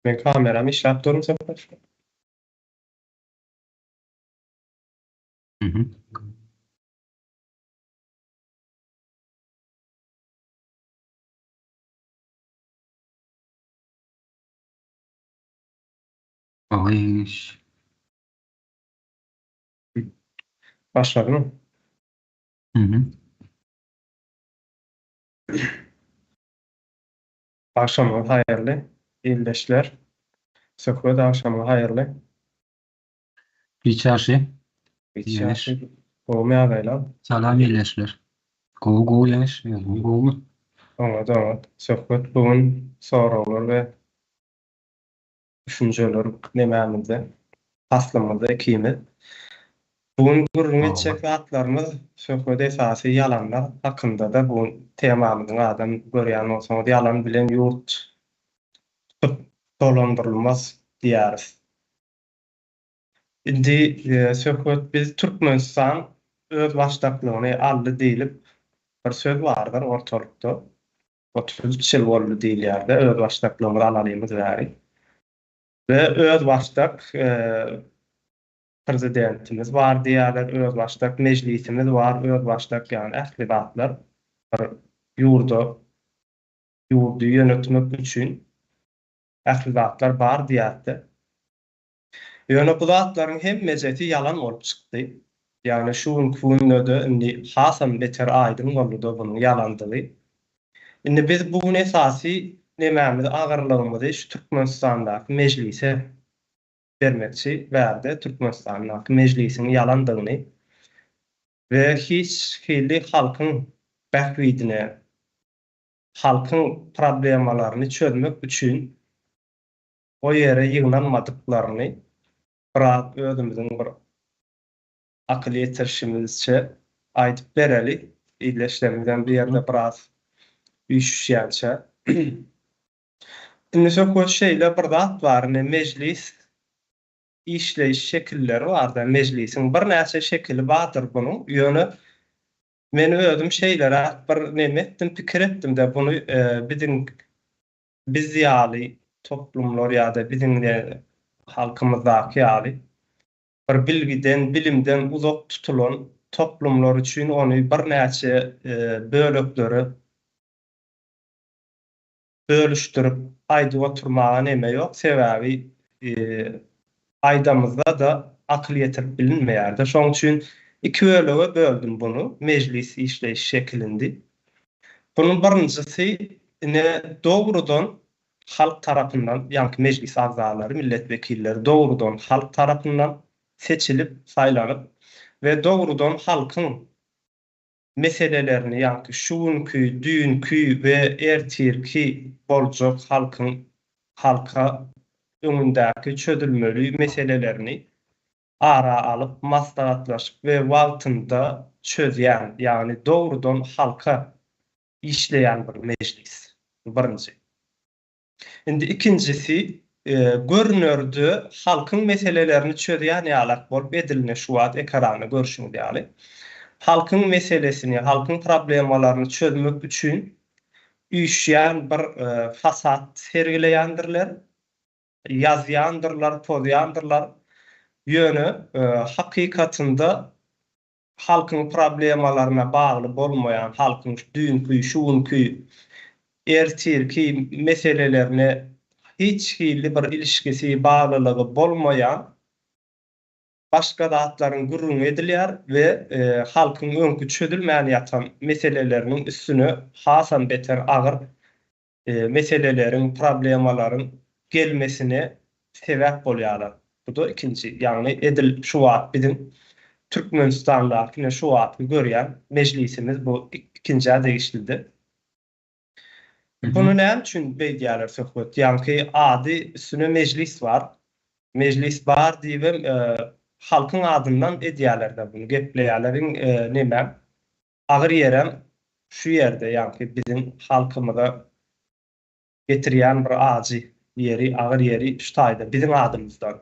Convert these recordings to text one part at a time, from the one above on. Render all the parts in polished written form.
Men kameram işläp durmy Söhbet? Mhm. Gowy ýeňiş. Başladymy? Mhm. Agşamyňyz haýyrly, ildeşler. Söhbet agşamyň haýyrly. Giç ýagşy. Giç Ýeňiş. ýagşy. Gowumy ýagdaýlar? Salam ildeşler. Gowy gowy ýeňiş. Özüň gowumy? Oňat oňat. Söhbet bu gün soraglar we düşünjeler nemämizde, paslymyzda ikimiz. Bu gün gürrüň etjek zatlarymyz söhbet esasy ýalanlar hakynda-da bu gün temamyzyň adam görýän bolsaňyz ýalan bilen ýurt tutup dolandyrylmaz diýýäris. Indi söhbet biz Türkmenistan özbaşdaklygyny aldy diýlip bir söz bardyr ortalykda. 33 ýyl boldy diýilýär-de özbaşdaklygymyzy alalymyz bäri. We özbaşdak prezidentimiz bar diýýärler, özbaşdak mejlisimiz bar, özbaşdak ýagny ähli zatlar bir ýurda ýurdy ýönetmek üçin ähli zatlar bar diýýärdi. Ýöne bu zatlaryň hemmejesi ýalan bolup çykdy. Ýagny şu günki günde-de indi hasam beter aýdyň boldy-da bunuň ýalandygy. Indi biz bu gün esasy nemämizi agyrlygymyzy şu Türkmenistandaky mejlise bermekçi bärde Türkmenistandaky mejlisiň ýalandygyny we hiç hili halkyň bähbidine halkyň problemalaryny çözmek üçin o ýere ýygnanmadyklaryny biraz özümiziň bir akyl ýetirişimizçe aýdyp bereli, ildeşlerimizem bu ýerde biraz üýşüşýänçä. Indi söhbet şeýle bir zat bar, indi mejlis işleýiş şekilleri bar-da, mejlisiň birnäçe şekili bardyr bunuň, ýöne men özüm şeýleräk bir neme etdim, pikir etdim-de, buny biziň biz ýaly toplumlar ýa-da biziň halkymyzdaky ýaly bir bilgiden, bilimden uzak tutulan toplumlar üçin ony birnäçe böleklere bölüşdirip aýdyp oturmaga neme ýok, sebäbi aýdamyzda-da akyl ýetirip bilinmeýär-de. Şonuň üçin iki bölege böldüm buny, mejlis işleýiş şekilindi. Bunuň birinjisi ine dogrudan halk tarapyndan, ýaňky mejlis agzalary, millet wekilleri dogrudan halk tarapyndan seçilip, saýlanyp we dogrudan halkyň meselelerini, ýaňky şu günki, düýnki we ertirki boljak halkyň halka öňündäki çözülmeli meselelerini ara alyp maslahatlaşyp we wagtynda çözýän, ýagny dogrudan halka işleýän bir mejlis. Bu birinji. Indi ikinjisi, görnerde halkyň meselelerini çözýän ýalak bolup edilne şu wagt ekranda görşüňiz ýaly. Halkyň meselesini, halkyň problemalaryny çözmek üçin üýşýän bir fasad sergileýändirler. Ýazýandyrlar, pozýandyrlar. Ýöne hakykatynda halkyň problemalaryna bagly bolmaýan, halkyň düýnki, şu günki, ertirki meselelerine hiç hili bir ilişgisi, baglylygy bolmaýan başga zatlaryň gürrüňi edilýär we halkyň öňki çözülmän ýatan meseleleriniň üstüne hasam beter agyr meseleleriň, problemalaryň gelmesine sebäp bolýarlar. Bu-da ikinji, ýagny edil şu wagt biziň Türkmenistandaky ine şu wagtky görýän mejlisimiz bu ikinjä degişlidir. Buny näme üçin beýdýärler söhbet? Ýaňky ady üstüne mejlis bar. Mejlis bar diýibem halkyň adyndan edýärler-de buny, gepleýärler iň neme Agyr ýerem şu ýerde, ýaňky biziň halkymyza getirýän bir ajy ýeri, agyr ýeri şu taýda, biziň adymyzdan,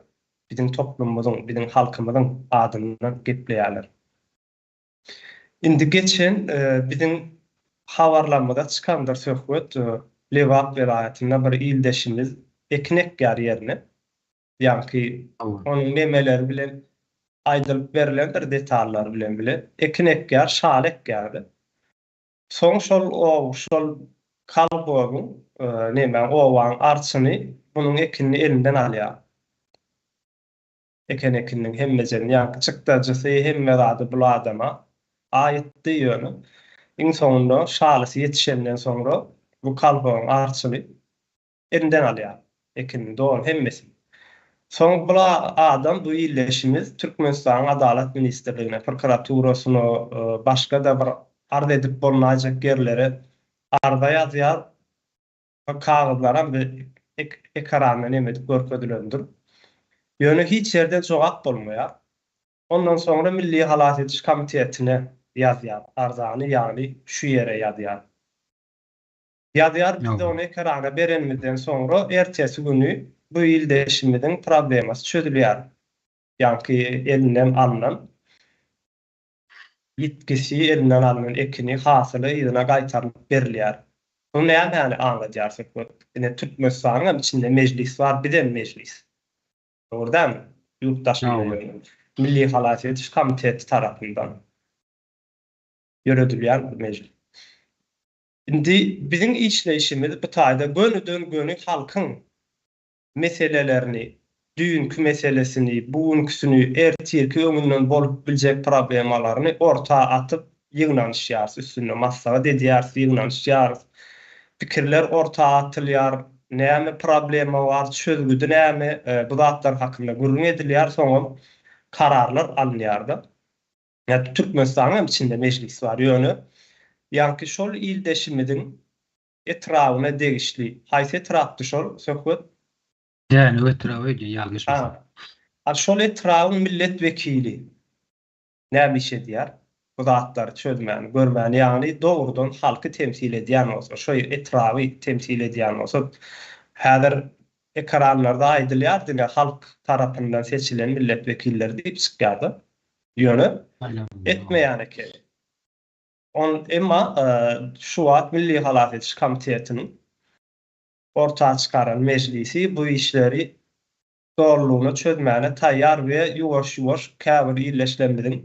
biziň toplumymyzyň, biziň halkymyzyň adyndan gepleýärler. Indi geçen biziň habarlarymyza çykandyr söhbet, Lebap welaýatynda bir ildeşimiz. ekin ekýär ýerine. Ýaňky onuň nemeleri bilen aýdylyp berlendir detallary bilen bile. Ekin ekýär, şaly ekýär-de. Soň şol şol kolhozyň nemäň obaň arçyny bunuň ekinini elinden alýar. Eken ekininiň hemmejesini ýaňky çykdajysy hemme zady bul adama aýytdy ýöne iň soňunda şalysy ýetişenden soňra bu kolhozyň arçyny Elinden alýar. Ekinini doly hemmesini. Soň bul adam bu ildeşimiz Türkmenistanyň Adalat ministrligine, prokuraturasyna, başga-da bir arz edip bolnaýjak ýerlere arza ýazýar. Şol kagyzlaram ekranda neme edip görkezilendir. Ýöne hiç ýerden jogap bolmaýar. Ondan soňra Milli halas ediş komitetine ýazýar arzany, ýagny şu ýere ýazýar. Ýazýar bizde ony ekrana berenimizden soňra ertesi güni bu ildeşimiziň problemasy çözülýär. Ýaňky elinden alnan ýitgisi, elinden alnan ekini, hasyly yzyna gaýtarylyp berilýär. Bu nämäni aňladýar söhbet? Ine Türkmenistanyň hem içinde mejlis bar, bizem mejlis. Dogry dälmi? Ýurt daşynda ýöne. Milli halas ediş komiteti tarapyndan ýöredilýän bir mejlis. Indi biziň işleýşimiz bu taýda gönüden-göni halkyň meselelerini, düýnki meselesini, bu günküsini, ertirki öňünden bolup biljek problemalaryny orta atyp ýygnanyşýarys, üstünde maslahat edýäris, ýygnanyşýarys. Pikirler orta atylýar, näme problema bar, çözgüdi näme, bu zatlar hakynda gürrüň edilýär, soňam kararlar alynýar-da. Ýa Türkmenistanyň hem içinde mejlis bar, ýöne ýaňky şol ildeşimiziň etrabyna degişli, haýsy etrapdy şol, Söhbet? Dänew etraby öýdýän, ýalňyşmasam. Ha, şol etrabyň millet wekili näme iş edýär? Bu zatlary çözmäni, görmäni, ýagny dogrudan halky temsil edýän bolsa, şo etraby temsil edýän bolsa, häzir ekranlarda aýdylýar diňe halk tarapyndan seçilen millet wekilleri diýip çykýar-da. Ýöne etmeýän ekeni. On emma şu wagt Milli halas ediş komitetiniň orta çykaran mejlisi bu işleri dolulygyna çözmäne taýýar we ýuwaş-ýuwaş käbir ildeşlerimiziň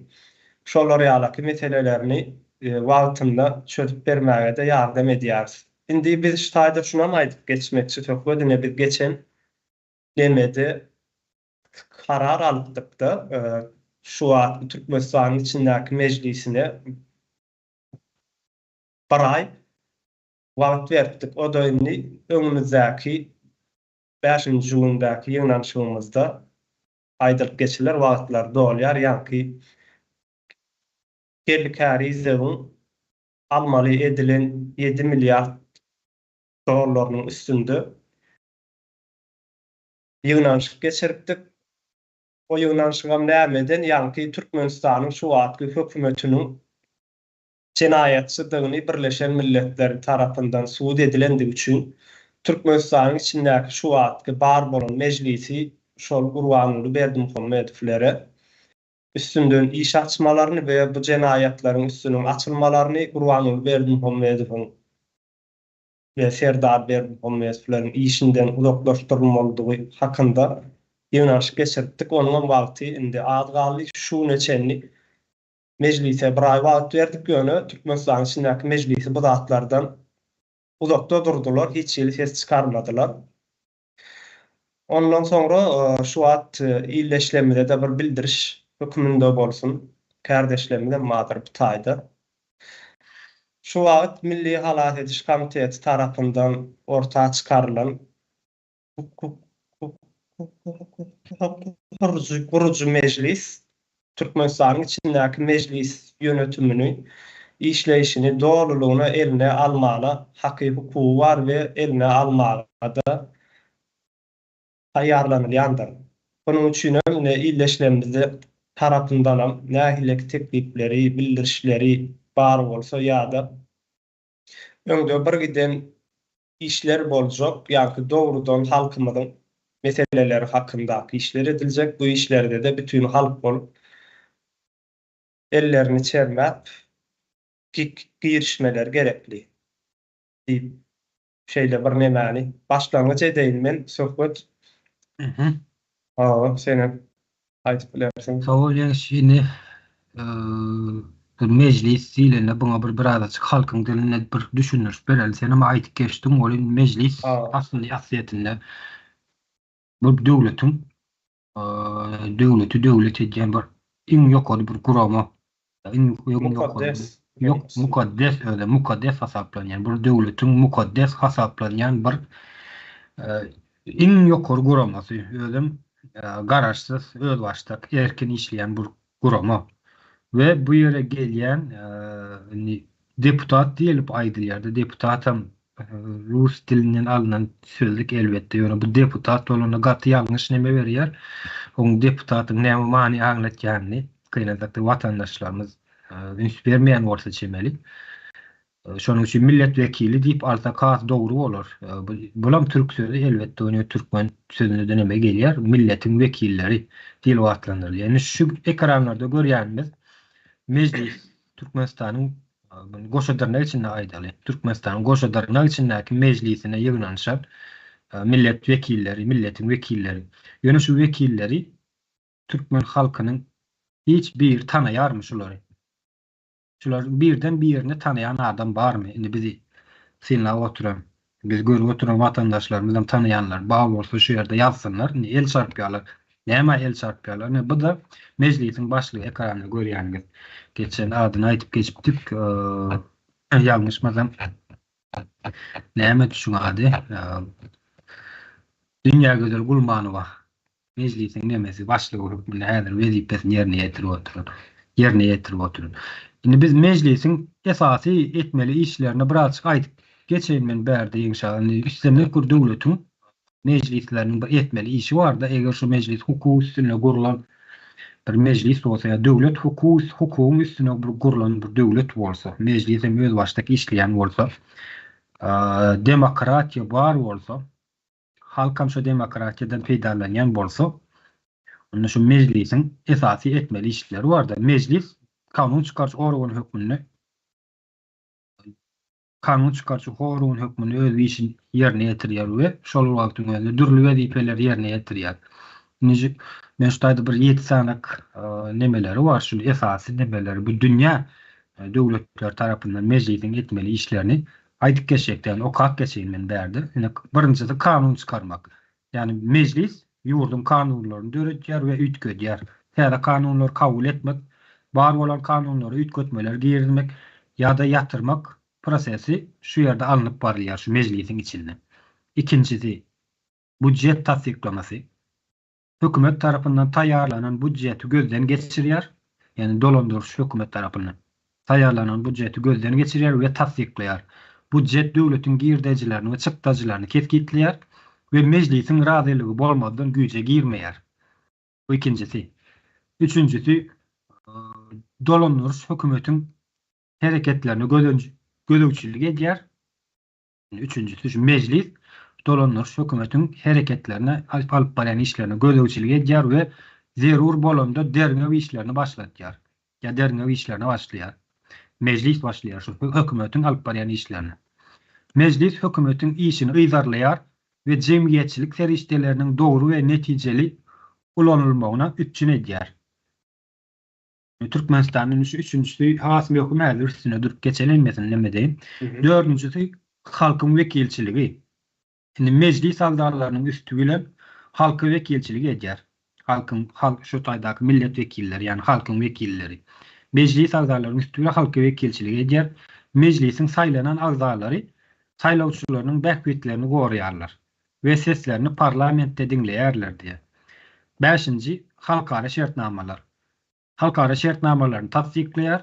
şolar ýalaky meselelerini wagtynda çözüp bermäge-de ýardam edýäris. Indi biz şu taýda şunam aýdyp geçmekçi söhbet ine biz geçen demede karar alypdykda şu wagtky Türkmenistanyň içindäki mejlisine bir aý wagt beripdik. O-da indi öňümizdäki bäşinji iýundäki ýygnanyşygymyzda aýdylyp geçiler, wagtlar dolýar. Ýaňky Geldi Kärizowyň almaly edilen ýedi milliard dollarynyň üstünde ýygnanyşyk geçiripdik. O ýygnanyşygam nämeden, ýaňky Türkmenistanyň şu wagtky hökümetiniň jenaýatçydygyny Birleşen Milletler tarapyndan subut edilendigi üçin, Türkmenistanyň içindäki şu wagtky bar bolan Mejlisi şol Gurbanguly Berdimuhamedowlere üstünden iş açmalaryny we bu jenaýatlaryň üstüniň açylmalaryny Gurbanguly Berdimuhamedowyň we Serdar Berdimuhamedowlaryň işinden uzaklaşdyrylmalydygy hakynda ýygnanyşyk geçiripdik. Onuňam wagty indi az galdy. Şu güne çenli Mejlise bir aý wagt berdik, ýöne Türkmenistanyň içindäki Mejlisi bu zatlardan uzakda durdular, hiç hili ses çykarmadylar. Ondan soňra şu wagt ildeşlerimize-de bir bildiriş höküminde bolsun, kärdeşlerimizem bardyr bu taýda. Şu wagt Milli halas ediş komiteti tarapyndan orta çykarylan gurujy mejlis Türkmenistanyň içindäki mejlis ýönetimini, işleýşini dolulygyna eline almana haky-hukugy bar we eline almaga-da taýýarlanylýandyr. Bunuň üçinem ine ildeşlerimizde tarapyndanam nähileki teklipleri, bildirişleri bar bolsa ýa-da öňde bir giden işler boljak, ýagny dogrudan halkymyzyň meseleleri hakyndaky işler ediljek, bu işlerde-de bütin halk bolup ellerini çermäp girişmeleri gerekli diýip. Şeýle bir nemäni başlangyç edeýin men söhbet. Mhm. Hawa, senem aýdyp bilersiň. Sag bol Ýeňiş indi bir mejlis diýlende buňa bir birazajyk halkyň dilinde bir düşündiriş bereli. Senem aýdyp geçdiň welin mejlis aslynda aslyýetinde bu döwletiň döwleti döwlet edýän bir iň ýokary bir gurama. Iň ýokary Ýok, mukaddes özi, mukaddes hasaplanýan, bir döwletiň mukaddes hasaplanýan bir iň ýokary guramasy, özem garaşsyz, özbaşdak, erkin işleýän bir gurama. We bu ýere gelýän indi deputat diýlip aýdylýar-da, deputatam rus dilinden alnan sözlük elbetde, ýöne bu deputat bolanda gaty ýalňyş neme berýär. Oň deputatyň näme many aňlatýanyny gynansak-da watandaşlarymyz üns bermeýän bolsa çemeli. Şonuň üçin millet wekili diýip alsak has dogry bolar. Bulam türk sözi elbetde ony türkmen sözüne neme gelýär? Milletiň wekilleri diýlip atlandyrylýar. Indi şu ekranlarda görýänimiz Mejlis Türkmenistanyň muny goşa dyrnak içinde aýdaly. Türkmenistanyň goşa dyrnak içindäki mejlisine ýygnanyşan millet wekilleri, milletiň wekilleri. Ýöne şu wekilleri türkmen halkynyň hiç biri tanaýarmy şulary? Şularyň birden birini tanaýan adam barmy? Indi bizi synlap oturan, bizi görüp oturan watandaşlarymyzam tanaýanlar bar bolsa şu ýerde ýazsynlar. Indi el çarpýarlar. Nämä el çarpýarlar? Ine bu-da Mejlisiň başlygy ekranda görýäniňiz. Geçen adyny aýdyp geçipdik. Ýalňyşmasam nämedi şuň ady? Dünýägözel Gulmanowa. Mejlisiň nemesi başlygy hökmünde häzir wezipesini ýerine ýetirip oturan, ýerine ýetirip oturan. Indi biz Mejlisiň esasy etmeli işlerini birazjyk aýdyp geçeýin men bärde Ýeňiş aga. Indi islendik bir döwletiň mejlisleriniň bir etmeli işi barda, eger şu mejlis hukuk üstünde gurlan bir mejlis bolsa ýa döwlet hukuk hukugyň üstüne bir gurlan bir döwlet bolsa, mejlis hem özbaşdak işleýän bolsa, demokratiýa bar bolsa, halkam şo demokratiýadan peýdalanýan bolsa, onda şu mejlisiň esasy etmeli işleri barda. Mejlis kanun çykaryjy organ hökmünde kanun çykaryjy organ hökmünde öz işini ýerine ýetirýär we şol wagtyň özünde dürli wezipeleri ýerine ýetirýär. Indi men şu taýda bir ýedi sanak nemeleri bar, şu esasy nemeleri bu dünýä döwletleri tarapyndan mejlisiň etmeli işlerini Aýdyp geçjek däl, okap geçeýin men bärde. Ine, birinjisi kanun çykarmak. Ýagny mejlis ýurduň kanunlaryny döredýär we üýtgedýär. Täze kanunlary kabul etmek, bar bolan kanunlara üýtgetmeler girizmek ýa-da ýatyrmak prosesi şu ýerde alnyp barylýar, şu mejlisiň içinde. Ikinjisi, budjet tassyklamasy. Hökümet tarapyndan taýýarlanan budjeti gözden geçirýär, ýagny dolandyryş hökümet tarapyndan taýýarlanan budjeti gözden geçirýär we tassyklaýar. Budjet döwletiň girdejilerini we çykdajylaryny kesgitleýär we Mejlisiň razylygy bolmazdan güýje girmeýär. Bu ikinjisi. Üçünjisi, dolandyryş hökümetiň hereketlerine gözegçilik edýär. Üçünjisi şu mejlis dolandyryş hökümetiň hereketlerine, alyp barýan işlerine gözegçilik edýär we zerur bolanda derňew işlerini başlatýar. Ýa derňew işlerine başlaýar. Mejlis başlaýar şu hökümetiň alyp barýan işlerine. Mejlis hökümetiň işini yzarlaýar we jemgyýetçilik serişdeleriniň dogry we netijeli ulanylmagyna üpjün edýär. Türkmenistanda indi şu üçünjisi has möhüm häzir üstünde durup geçeli hemmesini neme edeýin. Dördünjisi halkyň wekilçiligi. Indi mejlis agzalarynyň üsti bilen halka wekilçilik edýär. Halkyň halk şu taýdaky millet wekilleri ýagny halkyň wekilleri. Mejlis agzalarynyň üsti bilen halka wekilçilik edýär. Mejlisiň saýlanan agzalary saýlawçylarynyň bähbitlerini goraýarlar we seslerini parlamentde diňleýärler diýýär. Bäşinji halkara şertnamalar. Halkara şertnamalaryny tassyklaýar.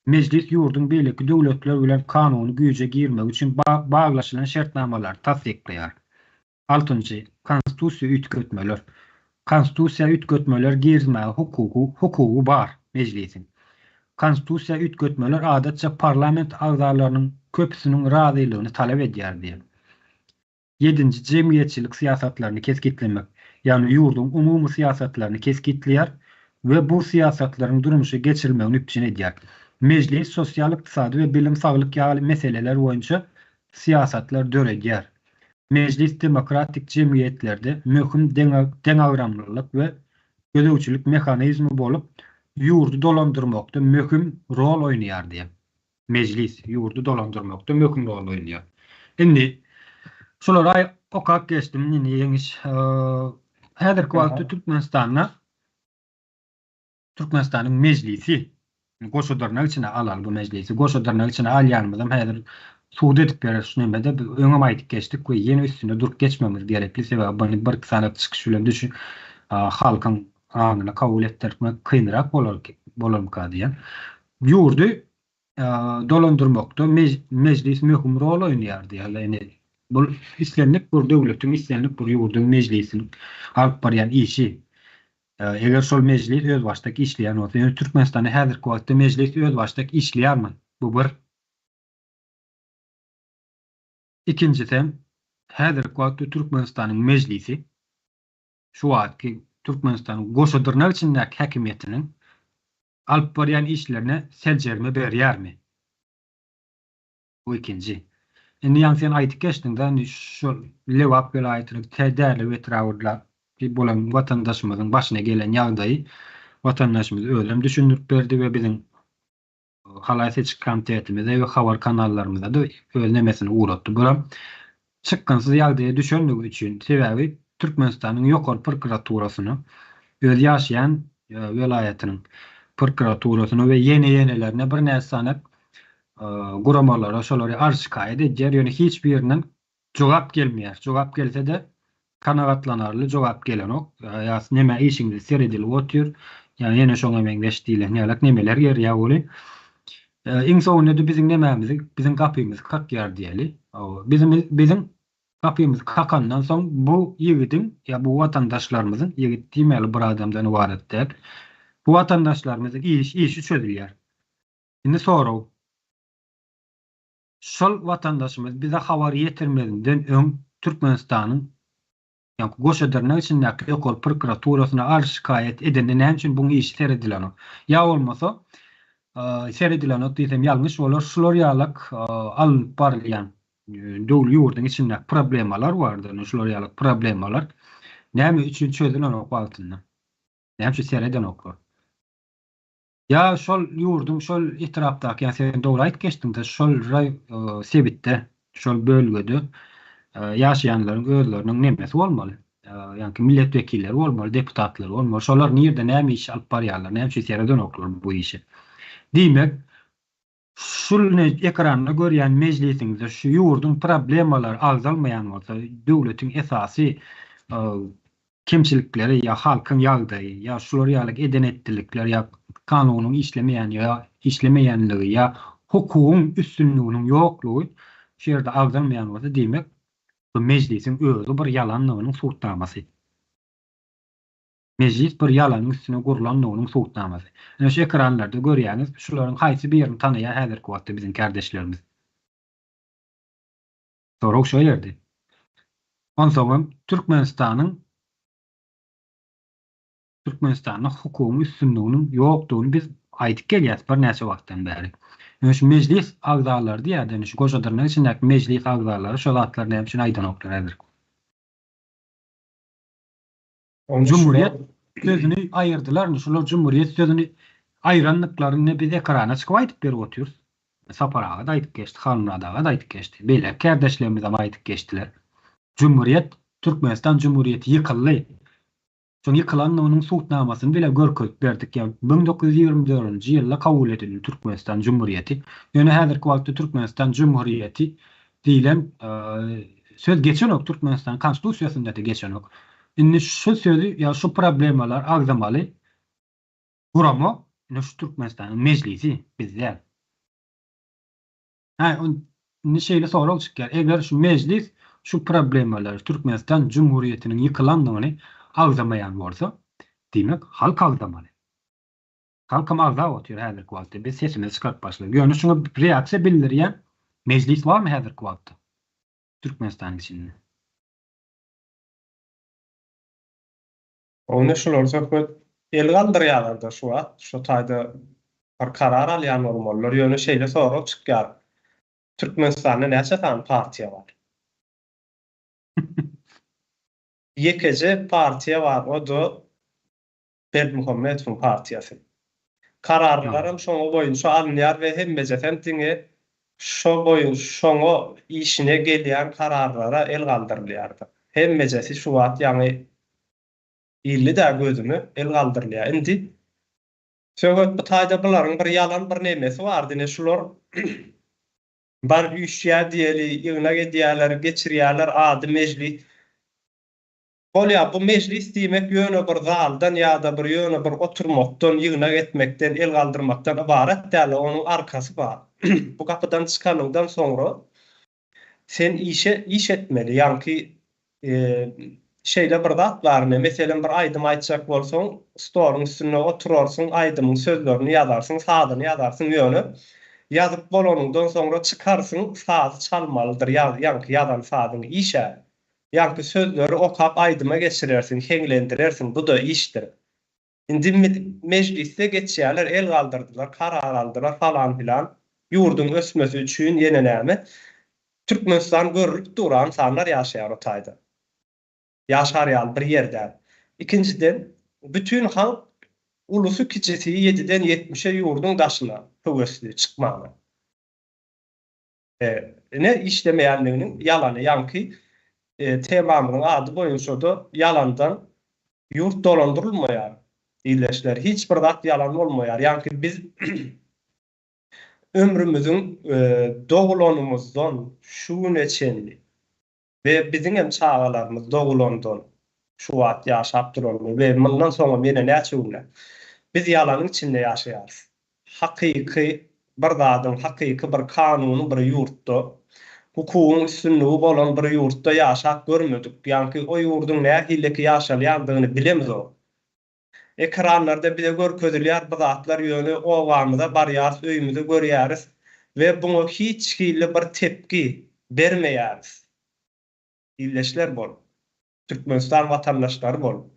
Mejlis ýurduň beýleki döwletler bilen kanuny güýje girmegi üçin baglaşylan şertnamalary tassyklaýar. Altynjy, Konstitusiýa üýtgetmeler. Konstitusiýa üýtgetmeler girizmäge hukugy hukugy bar Mejlisiň. Konstitusiýa üýtgetmeler adatça parlament agzalarynyň köpüsiniň razylygyny talap edýär diýen. Ýedinji jemgyýetçilik syýasatlaryny kesgitlemek, ýagny ýurduň umumy syýasatlaryny kesgitleýär we bu syýasatlaryň durmuşa geçirilmegini üpjün edýär. Mejlis sosial-ykdysady we bilim-saglyk ýaly meseleler boýunça syýasatlar döredýär. Mejlis demokratik jemgyýetlerde möhüm deňagramlylyk we gözegçilik mehanizmi bolup, ýurdy dolandyrmakda möhüm rol oýnaýar diýýär. Mejlis ýurdy dolandyrmakda möhüm rol oýnaýar. Indi şulary okap geçdim, indi Ýeňiş. Häzirki wagtda Türkmenistanda Türkmenistanyň Mejlisi, goşa dyrnak içine alaly bu Mejlisi, goşa dyrnak içine alýanymyzam häzir subut edip berer şu nemede, biz öňem aýdyp geçdik we ýene üstünde durup geçmegimiz gerekli, sebäbi muny birki sany çykyş bilen düşün halkyň aňyna kabul etdirmek kynrak bolar bolarmyka diýýän. Ýurdy dolandyrmakda Mejlis möhüm rol oýnaýar diýýärler. Indi bu islendik bir döwletiň, islendik bir ýurduň Mejlisiniň alyp barýan işi. Eger şol mejlis özbaşdak işleýän bolsa, ýöne Türkmenistanda häzirki wagtda mejlis özbaşdak işleýärmi? Bu bir. Ikinjisem, häzirki wagtda Türkmenistanyň mejlisi şu wagtky Türkmenistanyň goşa dyrnak içindäki häkimiýetiniň alyp barýan işlerine seljerme berýärmi? Bu ikinji. Indi ýaňy sen aýdyp geçdiň-de, indi şol Lebap welaýatynyň Därlew etrabyndaky bolan watandaşymyzyň başyna gelen ýagdaýy watandaşymyz özem düşündirip berdi we biziň Halaý seçgi komitetimize we habar kanallarymyza-da öz nemesini ugratdy. Bulam çykgynsyz ýagdaýa düşenligi üçin, sebäbi Türkmenistanyň Ýokary prokuraturasyna, öz ýaşaýan welaýatynyň prokuraturasyna we ýene-ýenelerine birnäçe sany guramalara şolary arz-şikaýat edýär, ýöne hiç birinden jogap gelmeýär. Jogap gelse-de, kanagatlanarly jogap gelenok. Ýa neme işiňize seredilip otyr, ýa ýene şoňa meňzeş diýlen ýalak nemeler gelýär weli. Iň soňunda-da biziň nemämizi, biziň gapymyzy kakýar diýeli. Biziň biziň gapymyzy kakandan soň bu ýigidiň ýa bu watandaşlarymyzyň, ýigit diýmäli bir adamdan ybarat däl, bu watandaşlarymyzyň iş işi çözülýär. Indi sorag. Şol watandaşymyz bize habar ýetirmezinden öň Türkmenistanyň ýaňky goşa dyrnak içindäki ýokary prokuraturasyna arz-şikaýat edende näme üçin buň işi seredilenok? Ýa bolmasa, seredilenok diýsem ýalňyş bolar, şular ýalak alnyp barylýan döwli ýurduň içindäki problemalar bardyr, ine şular ýalak problemalar näme üçin çözülenok wagtynda? Näme üçin seredenoklar? Ýa şol ýurduň şol etrapdaky, ýa sen dogry aýdyp geçdiň-de, şol raý sebitde, şol bölgede ýaşaýanlaryň özleriniň nemesi bolmaly. Ýaňky millet wekilleri bolmaly, deputatlary bolmaly. Şolar nirde näme iş alyp barýarlar, näme üçin seredenoklar bu işe? Diýmek, Şul ne ekranda görýän mejlisiňizde şu ýurduň problemalary agzalmaýan bolsa, döwletiň esasy kemçilikleri ýa halkyň ýagdaýy ýa şular ýaly eden-etdilikler ýa kanunyň işlemeýän ýa işlemeýänligi ýa hukugyň üstünliginiň ýoklugy şu ýerde agzalmaýan bolsa diýmek bu mejlisiň özi bir ýalanlygynyň subutnamasy. Mejlis bir ýalanyň üstüne gurlandygynyň subutnamasy. Ine şu ekranlarda görýäňiz, şularyň haýsy birini tanaýar häzirki wagtda biziň kärdeşlerimiz? Sorag şo ýerde. Onsoňam Türkmenistanyň Türkmenistanda hukugyň üstünliginiň ýokdugyny biz aýdyp gelýäs birnäçe wagtdan bäri. Ýöne şu mejlis agzalary diýýärdi, ine şu goşa dyrnak içindäki mejlis agzalary şo zatlary näme üçin aýdanoklar häzir? Jumhuriyet sözüni aýyrdylar indi şular jumhuriyet sözüni aýyrandyklaryny biz ekrana çykyp aýdyp berip otyrys. Sapar aga-da aýdyp geçdi, Halmyrat aga-da aýdyp geçdi. Beýleki kärdeşlerimizem aýdyp geçdiler. Jumhuriyet, Türkmenistan jumhuriyeti ýykyldy. Şoň ýykylandygynyň subutnamasyny bile görkezip berdik. Ýa 1924-nji ýylda kabul edildi Türkmenistan jumhuriyeti. Ýöne häzirki wagtda Türkmenistan jumhuriyeti diýlen söz geçenok Türkmenistanyň konstitusiýasynda-da geçenok. Indi şu sözi ýa şu problemalary agzamaly gurama ine şu Türkmenistanyň mejlisi biz däl. Hä indi şeýle sorag çykýar eger şu mejlis şu problemalary Türkmenistan jumhuriýetiniň ýykylandygyny agzamaýan bolsa diýmek halk agzamaly. Halkam agzap otyr häzirki wagtda. Biz sesimizi çykaryp başladyk. Ýöne şuňa reaksiýa bildirýän mejlis barmy häzirki wagtda Türkmenistanyň içinde? Onda şular söhbet el galdyrýarlarda şu wagt şu taýda bir karar alýan bolmalylar. Ýöne şeýle sorag çykýar. Türkmenistanda näçe sany partiýa bar? Ýekeje partiýa bar, o-da Berdimuhamedowyň partiýasy. Kararlaram şoňa boýunça alynýar we hemmejesem diňe şo boýun şoňa işine gelýän kararlara el galdyrylýardy. Hemmejesi şu wagt ýaňy ildi-dä gözüme el galdyrylýar. Indi söhbet bu taýda bularyň bir ýalan bir nemesi bardy ine şular bar üýşýär diýeli ýygnak edýärler geçirýärler ady mejlis Bolýar, bu mejlis diýmek ýöne bir zaldan ýa-da bir ýöne bir oturmakdan, ýygnak etmekden, el galdyrmakdan ybarat däl, onuň arkasy bar. Bu gapydan çykanyňdan soňra sen işe iş etmeli, ýaňky şeýle bir zat bar ine, meselem bir aýdym aýtjak bolsaň, stoluň üstünde oturarsyň, aýdymyň sözlerini ýazarsyň, sazyny ýazarsyň, ýöne ýazyp bolanyňdan soňra çykarsyň, sazy çalmalydyr, ýaňky ýazan sazyňy işe. Ýaňky sözleri okap aýdyma geçirersiň, heňlendirersiň, bu-da işdir. Indi mejlisde geçýärler, el galdyrdylar, karar aldylar falan-filan, ýurduň ösmesi üçin ýene näme. Türkmenistan görülip dur, ynsanlar ýaşaýar o taýda. Ýaşar ýaly bir ýer däl. Ikinjiden, bütin halk ulusy-kiçisi ýediden ýetmişe ýurduň daşyna höwesli çykmaga. Ine işlemeýänliginiň ýalany ýaňky temamyzyň ady boýunçada ýalandan ýurt dolandyrylmaýar ildeşler hiç bir zat ýalan bolmaýar ýaňky biz ömrümiziň dogulanymyzdan şu güne çenli we biziňem çagalarymyz dogulandan şu wagt ýaşap duranlar we mundan soňam ýene näçe günläp biz ýalanyň içinde ýaşaýarys. Hakyky bir zadyň, hakyky bir kanuny bir ýurtda, hukugyň üstünligi bolan bir ýurtda ýaşap görmedik, ýaňky o ýurduň nähileki ýaşalýandygyny bilemzok. Ekranlarda bize görkezilýär bu zatlar ýöne obamyza barýarys öýümizi görýäris we buňa hiç hili bir tepgi bermeýäris. Ildeşler bolup, Türkmenistan watandaşlary bolup.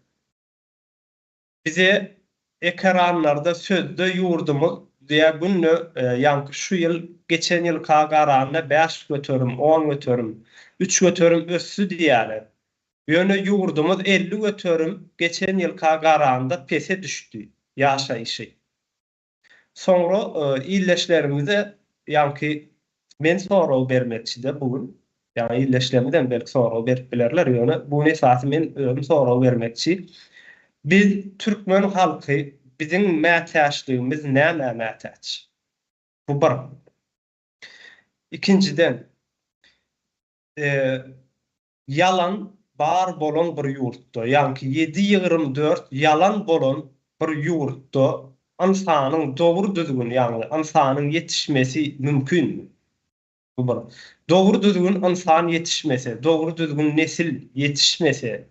Bize ekeranlarda sözde ýurdumyz diýä günde ýaňky şu ýyl geçen ýylka garanda 5%, 10%, 3% ösdi diýýäler. Ýöne ýurdumyz 50% geçen ýylka garanda pese düşdi ýaşaýşy. Soňra ildeşlerimize ýaňky men sorag bermekçide bu gün. Ýaňy ildeşlerimizem belki sorag berip bilerler, ýöne bu gün esasy men özüm sorag bermekçi. Biz türkmen halky biziň mätäçligimiz nämä mätäç? Bu bir. Ikinjiden, Ýalan bar bolan bir ýurtda, ýaňky ýedi 24 ýalan bolan bir ýurtda ynsanyň dogry düzgün, ýagny ynsanyň ýetişmesi mümkinmi? Bu bir. Dogry düzgün ynsan ýetişmese, dogry düzgün nesil ýetişmese,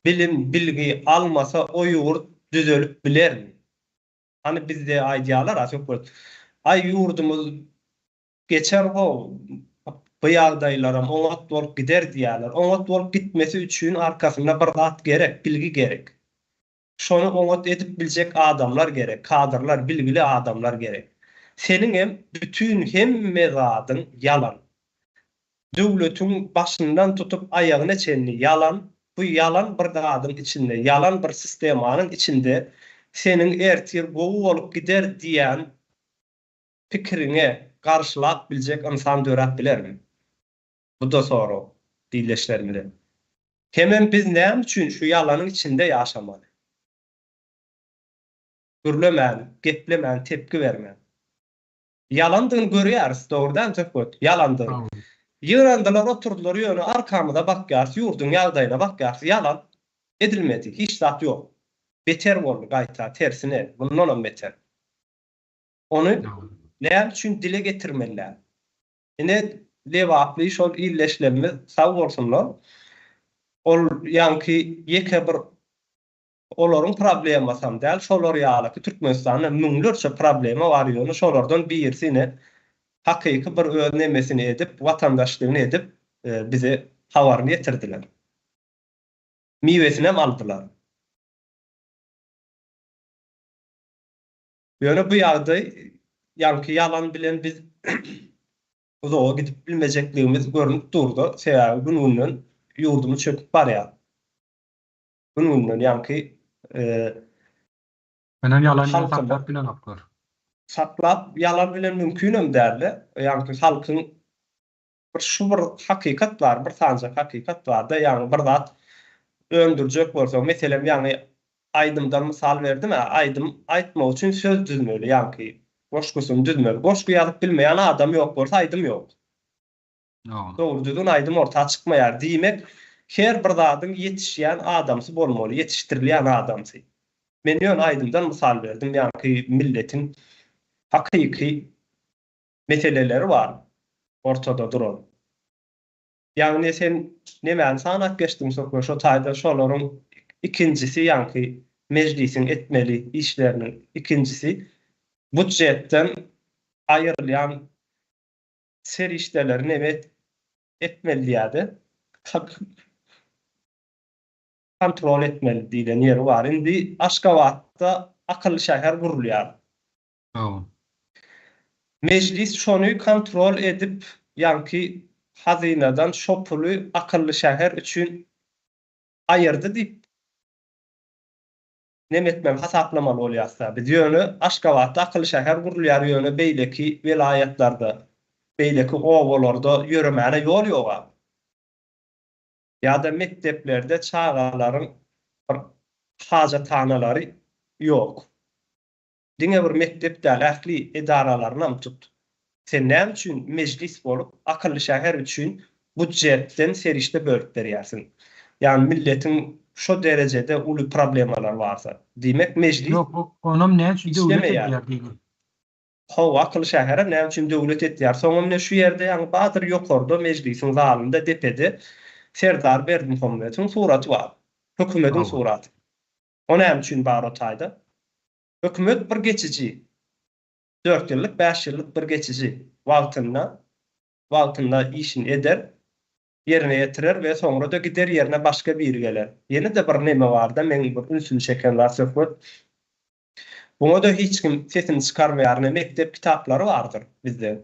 bilim, bilgi almasa o ýurt düzelip bilermi? Hany bizde aýdýarlar-a söhbet, aý ýurdumyz Geçer how, bu ýagdaýlaram oňat bolup gider diýýärler. Oňat bolup gitmesi üçin arkasynda bir zat gerek, bilgi gerek. Şony oňat edip biljek adamlar gerek, kadrlar, bilgili adamlar gerek. Seniňem bütin hemme zadyň ýalan. Döwletiň başyndan tutup aýagyna çenli ýalan, bu ýalan bir zadyň içinde, ýalan bir sistemanyň içinde seniň ertir gowy bolup gider diýýän pikiriňe garşylap biljek ynsan döräp bilermi? Bu-da sorag ildeşlerimize. Hemem biz näme üçin şu ýalanyň içinde ýaşamaly? Gürlemän, geplemän, tepki bermän. Ýalandygyny görýäris, dogry dälmi Söhbet? Ýalandygyny. Ýygnandylar, oturdylar, ýöne arkamyza bakýarys, ýurduň ýagdaýyna bakýarys, ýalan edilmedi, hiç zat ýok. Beter boldy gaýta, tersine, mundanam beter. Ony näme üçin dile getirmeli däl? Ine, lebaply şol ildeşlerimiz sag bolsunlar. Ol ýaňky ýeke bir olaryň problemasam däl, şolar ýalyky Türkmenistanda müňlerçe problema bar, ýöne şolardan birisi ine hakyky bir öz nemesini edip, watandaşlygyny edip bize habaryny ýetirdiler. Miwesinem aldylar. Ýöne bu ýagdaý ýaňky ýalan bilen biz Uzaga gidip bilmejekligimiz görnüp durda, sebäbi gün-günden ýurdumyz çöküp barýar. Gün-günden ýaňky Menem ýalan bilen saklap bilenoklar. Saklap ýalan bilen mümkinem dälde. Ýaňky halkyň bir şu bir hakykat bar, bir sanjak hakykat barda, ýagny bir zat öndürjek bolsaň, meselem ýaňy aýdymdan mysal berdim-ä, aýdym aýtmak üçin söz düzmeli, ýaňky goşgusyny düzmeli. Goşgy ýazyp bilmeýän adam ýok bolsa aýdym ýok. Dogry düzgün aýdym orta çykmaýar. Diýmek, her bir zadyň ýetişýän adamsy bolmaly, ýetişdirilýän adamsy. Men ýöne aýdymdan mysal berdim, ýaňky milletiň hakyky meseleleri bar ortada duran. Ýagny sen nemäni sanap geçdiň Söhbet şo taýda şolaryň ikinjisi ýaňky mejlisiň etmeli işleriniň ikinjisi budjetden aýrylýan serişdeleri neme etmeli diýýärdi. Kontrol etmeli diýlen ýeri bar. Indi Aşgabatda akylly şäher gurulýar. Mejlis şony kontrol edip ýaňky hazynadan şo puly akylly şäher üçin aýyrdy diýip neme etmeli hasaplamaly bolýasda biz ýöne Aşgabatda akylly şäher gurulýar ýöne beýleki welaýatlarda beýleki obalarda ýöremäne ýol ýoga ýa-da mekdeplerde çagalaryň bir hajathanalary ýok. Diňe bir mekdep däl ähli edaralarynam tut. Sen näme üçin mejlis bolup akylly şäher üçin budjetden serişde bölüp berýärsiň? Ýagny milletiň şo derejede uly problemalary barsa. Diýmek mejlis Ýok onam näme üçin döwlet işlemeýär. edýär diýdim. Hawa akylly şäherem näme üçin döwlet etýär. Soňam ine şu ýerde ýaňy badyr ýokarda mejlisiň zalynda depede Serdar Berdimuhammedowyň suraty bar. Hökümediň Hawa. suraty. O näme üçin bar o taýda? Hökümet bir geçiji, dört ýyllyk, bäş ýyllyk bir geçiji wagtynda, wagtynda işini eder, ýerine ýetirer we soňra-da gider ýerine başga biri geler. Ýene-de bir neme barda meň bir ünsümi çeken zat söhbet. Buňa-da hiç kim sesini çykarmaýar. Ine mekdep kitaplary bardyr bizde.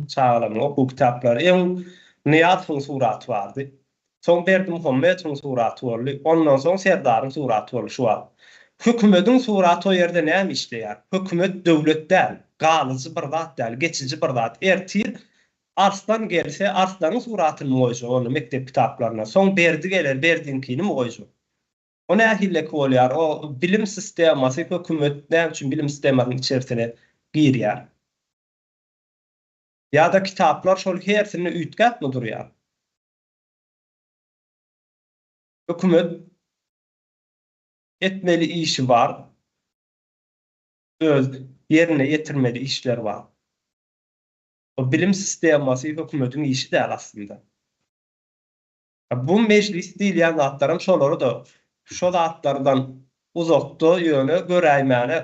Çagalaryň okuw kitaplary. Öň Nyýazowyň suraty bardy. Soň Berdimuhamedowyň suraty boldy. Ondan soň Serdaryň suraty boldy şu wagt. Hökümediň suraty o ýerde näme işleýär? Hökümet döwlet däl. Galyjy bir zat däl, geçiji bir zat. Ertir Arslan gelse, Arslanyň suratynymy goýjak onda mekdep kitaplaryna. Soň Berdi geler, Berdiňkinimi goýjak. O nähilleki bolýar? O bilim sistemasy hökümet näme üçin bilim sistemasynyň içerisine girýär? Ýa-da kitaplar şol hersinde üýtgäpmi durýar? Hökümet etmeli işi bar, öz ýerine ýetirmeli işleri bar. O bilim sistemasy hökümetiň işi däl aslynda. Bu mejlis diýilýän zatlaram şolary-da şo zatlardan uzakda ýöne göräýmäne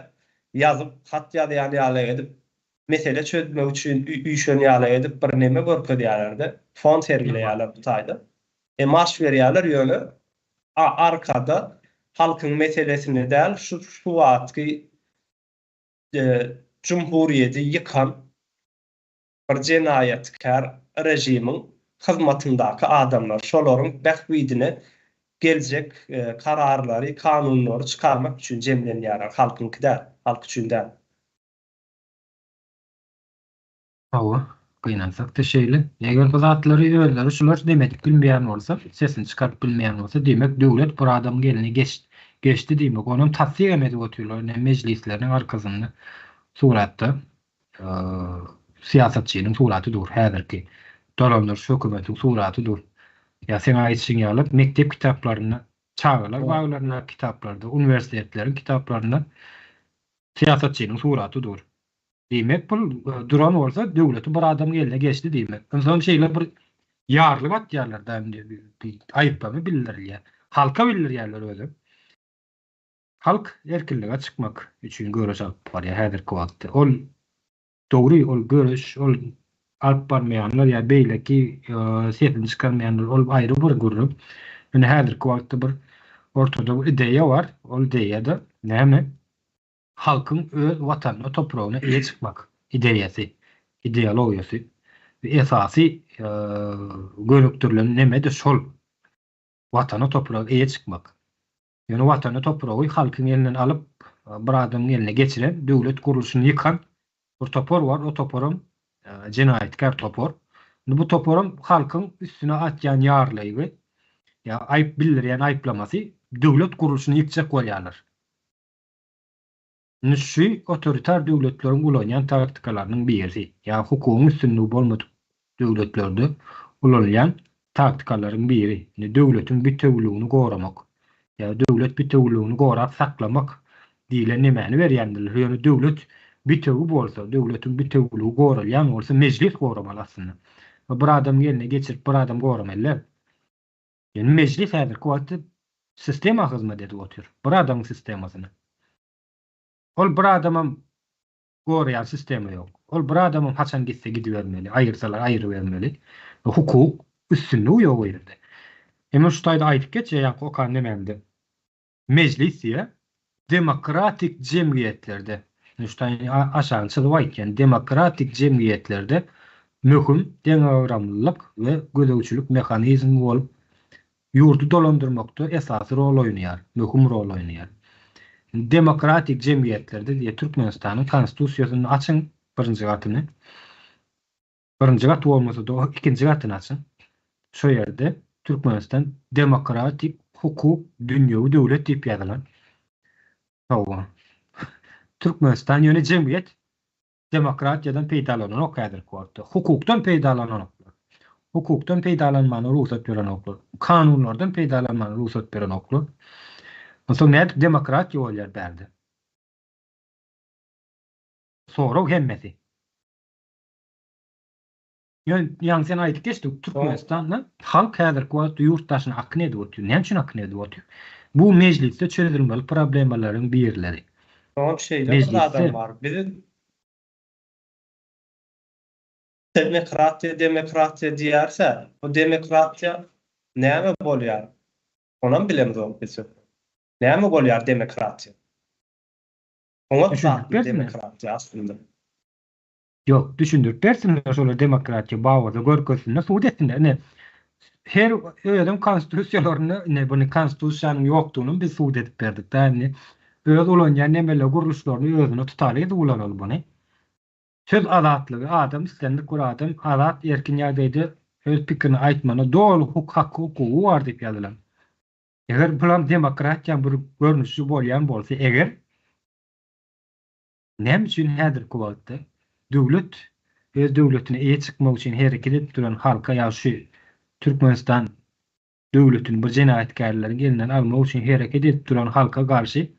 ýazyp hat ýazýan ýaly edip mesele çözmek üçin üýşen ýaly edip bir neme görkezýärler-de fon sergileýärler bu taýda. E maş berýärler ýöne arkada halkyň meselesini däl şu şu wagtky jumhuriýedi ýykan bir jenaýatkär režimiň hyzmatyndaky adamlar, şolaryň bähbidine geljek kararlary, kanunlary çykarmak üçin jemlenýärler, halkyňky däl, halk üçin däl. Hawa, gynansak-da şeýle. Eger bu zatlary özleri şular neme edip bilmeýän bolsa, sesini çykaryp bilmeýän bolsa, diýmek döwlet bir adamyň eline geçdi diýmek. Onam tassyk hem edip otyrlar ine mejlisleriniň arkasynda suratda. Syýasatçynyň suraty dur, häzirki dolandyryş hökümetiň suraty dur. Ýa seň aýdyşyň ýaly mekdep kitaplarynda, çagalar baglaryndaky kitaplarda, uniwersitetleriň kitaplarynda syýasatçynyň suraty dur. Diýmek bul duran bolsa döwleti bir adamyň eline geçdi diýmek. Onsoň şeýle bir ýarlyk atýarlar da indi aýyplama bildirilýär. Halka bildirýärler özem. Halk erkinlige çykmak üçin göreş alyp barýar häzirki wagtda. Ol dogry, ol göreş, ol alyp barmaýanlar ýa beýleki sesini çykarmaýanlar ol aýry bir gürrüň. Ýöne häzirki wagtda bir ortada bir ideýa bar. Ol ideýa-da näme? Halkyň öz watanyna, topragyna eýe çykmak ideýasy, ideologiýasy. Esasy gönükdirilen neme-de şol. Watana topraga eýe çykmak. Ýöne watany topragy halkyň elinden alyp bir adamyň eline geçiren, döwlet gurluşyny ýykan bir topar bar, o toparam jenaýatkär topar. Indi bu toparam halkyň üstüne atýan ýarlygy ýa aýyp bildirýän aýyplamasy döwlet gurluşyny ýykjak bolýarlar. Indi şu otoritar döwletleriň ulanýan taktikalarynyň birisi, ýa hukugyň üstünligi bolmadyk döwletlerde ulanylýan taktikalaryň biri, indi döwletiň bitewüligini goramak, ýa döwlet bitewüligini gorap saklamak diýlen nemäni berýändirler. Ýöne döwlet bitewi bolsa, döwletiň bitewüligi goralýan bolsa, mejlis goramaly aslynda. Bir adamyň eline geçirip bir adam goramaly däl. Ýöne mejlis häzirki wagtda sistema hyzmat edip otyr. Bir adamyň sistemasyna. Ol bir adamam goraýan sistema ýok. Ol bir adamam haçan gitse gidibermeli, aýyrsalar aýyrybermeli. Hukuk üstünligi ýok o ýerde. Emma şu taýda aýdyp geçýär ýaňky okan nemämde. Mejlis diýýär, demokratik jemgyýetlerde, şu taýy aşagyny çyzyp aýtýan, demokratik jemgyýetlerde möhüm deňagramlylyk we gözegçilik mehanizmi bolup Ýurdy dolandyrmakda esasy rol oýnaýar, möhüm rol oýnaýar. Demokratik jemgyýetlerde diýýär, Türkmenistanyň Konstitusiýasyny açyň, birinji gatyny. Birinji gaty bolmasa-da, ikinji gatyny açyň. Şo ýerde Türkmenistan demokratik, hukuk, dünýewi döwlet diýip ýazylan. Hawa. Türkmenistan ýöne jemgyýet. Demokratiýadan peýdalananok häzirki wagtda. Hukukdan peýdalananoklar. Hukukdan peýdalanmana rugsat berenoklar. Kanunlardan peýdalanmana rugsat berenoklar. Onsoň nädip demokratiýa bolýar bärde? Sorag hemmesi. Ýöne ýaňy sen aýdyp geçdiň, Türkmenistanda halk häzirki wagtda ýurt daşyna akyn edip otyr. Näme üçin akyn edip otyr? Bu mejlisde çözülmeli problemalaryň birleri. Soňam şeýle bir zadam bar. Biz demokratiýa, demokratiýa diýýäris-ä. Bu demokratiýa näme bolýar? Onam bilemzok biz. Näme bolýar demokratiýa? Oňat zatmy demokratiýa aslynda? Ýok, düşündirip bersinler şolar demokratiýa babatda görkezsinler, subut etsinler. Ine, her özüň konstitusiýalarynda ine buny konstitusiýanyň ýokdugyny biz subut edip berdik da indi öz ulanýan nemeler gurluşlaryny özüne tutaryk edip ulanaly buny. Söz azatlygy adam islendik bir adam azat erkin ýagdaýda öz pikirini aýtmana doly huk haky hukugy bar diýip ýazylan. Eger bulam demokratiýaň bir görnüşi bolýan bolsa eger Näme üçin häzirki wagtda döwlet öz döwletine eýe çykmak üçin hereket edip duran halka ýa şu Türkmenistan döwletini bir jenaýatkärleriň elinden almak üçin hereket edip duran halka garşy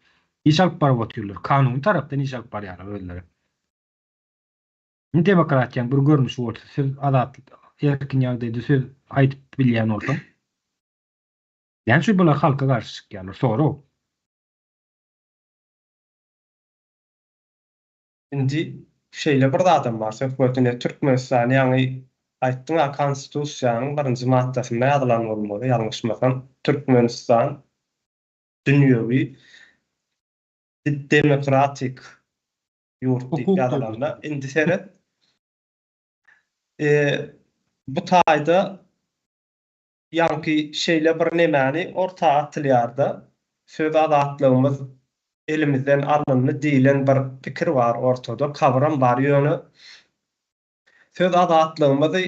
iş alyp baryp otyrlar. Kanuny tarapdan iş alyp barýarlar özleri. Indi demokratiýanyň bir görnüşi bolsa söz azat erkin ýagdaýda söz aýdyp bilýän bolsaň näme üçin bular halka garşy çykýarlar? Sorag. Indi şeýle bir zadam bar söhbet ine Türkmenistan ýaňy aýtdyňa konstitusiýanyň birinji maddasynda ýazylan bolmaly ýalňyşmasam Türkmenistan dünýewi demokratik ýurt diýip ýazylanda indi seret bu taýda Ýaňky şeýle bir nemäni orta atylýarda, söz azatlygymyz elimizden alyndy diýlen bir pikir bar ortada, kabram bar, ýöne söz azatlygymyzy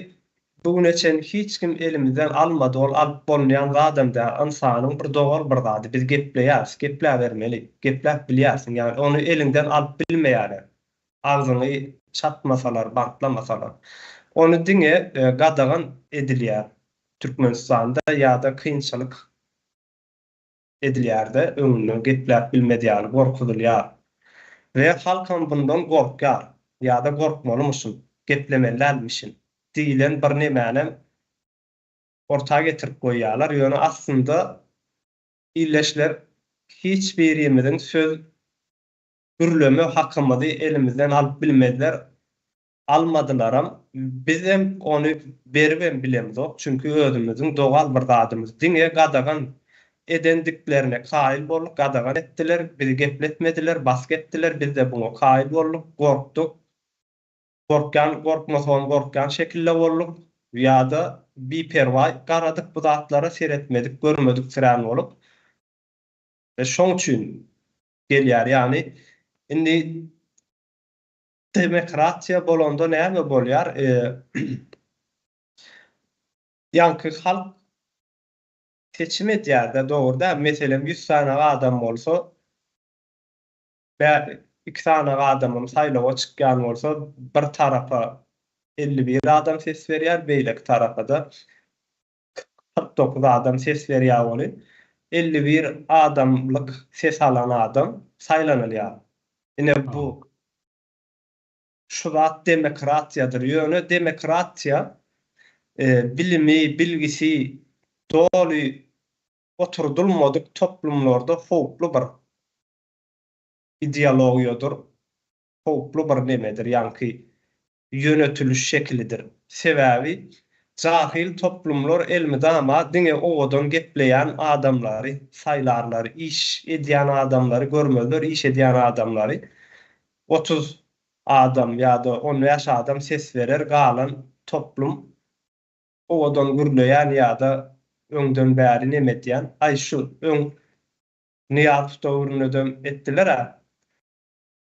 bu güne çenli hiç kim elimizden almady, ol alyp bolunýan zadam däl, ynsanyň bir dogal bir zady, biz gepleýäris, gepläbermeli, gepläp bilýärsiň, ýagny ony eliňden alyp bilmeýärler. Agzyňy çatmasalar, bantlamasalar. Ony diňe gadagan edilýär Türkmenistanda ýa-da kynçylyk edilýärde öňünden gepläp bilmez ýaly gorkuzylýar. We halkam bundan gorkýar ýa-da gorkmalymyşyn, geplemeli dälmişin diýlen bir nemänem orta getirip goýýarlar. Ýöne aslynda illeşler hiç birimiziň söz Gürleme hakymyzy elimizden alyp bilmezler, almadylaram, bizem ony beribem bilemzok, çünki özümiziň dogal bir zadymyz, diňe gadagan edendiklerine kaýyl bolduk, gadagan etdiler, bizi gepletmediler, basgy etdiler, bizde buňa kaýyl bolduk, gorkduk. Gorkýan, gorkmasagam gorkýan şekilde bolduk ýa-da biperwaý garadyk bu zatlara seretmedik, görmediksirän bolup. We şoň üçin gelýär. Ýagny indi demokratiýa bolanda näme bolýar? Ýaňky halk seçim edýär-de, dogry däl. Meselem, 100 sany adam bolsa, iki sany adamam saýlawa çykýan bolsa, bir tarapa 51 adam ses berýär, beýleki tarapa-da 49 adam ses berýär welin, 51 adamlyk ses alan adam saýlanylýar. Ine bu şu zat demokratiýadyr. Ýöne demokratiýa bilimi, bilgisi doly oturdylmadyk toplumlarda howply bir ideologiýadyr, howply bir nemedir, ýaňky ýönetiliş şekilidir. Sebäbi jahyl toplumlar elmydama diňe owadan gepleýän adamlary saýlarlar, iş edýän adamlary görmezler, iş edýän adamlary 30 adam ýa-da 15 adam ses berer, galan toplum owadan gürleýän ýa-da öňden bäri neme edýän, aý şu öň Nyýazow döwründedem etdiler-ä.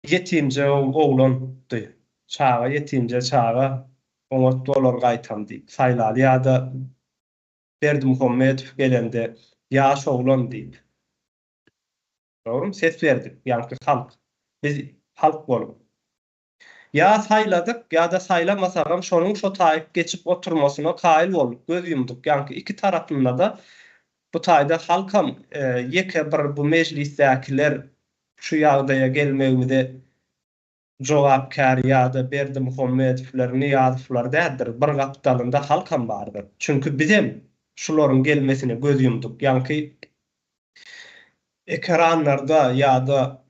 Ýetimje oglandy. Çaga ýetimje çaga oňat bolar gaýtam diýip saýlaly ýa-da Berdimuhamedow gelende ýaş oglan diýip. Dogrymy ses berdik ýaňky halk. Biz halk bolup. Ýa saýladyk ýa-da saýlamasagam şonuň şo taýyk geçip oturmasyna kaýyl bolduk, göz ýumduk. Ýaňky iki tarapynda-da bu taýda halkam ýeke bir bu mejlisdäkiler şu ýagdaýa gelmegimize jogapkär ýa-da Berdimuhamedowler, Nyýazowlar däldir, bir gapdalynda halkam bardyr. Çünki bizem şularyň gelmesine göz ýumduk. Ýaňky Ekeranlarda ýa-da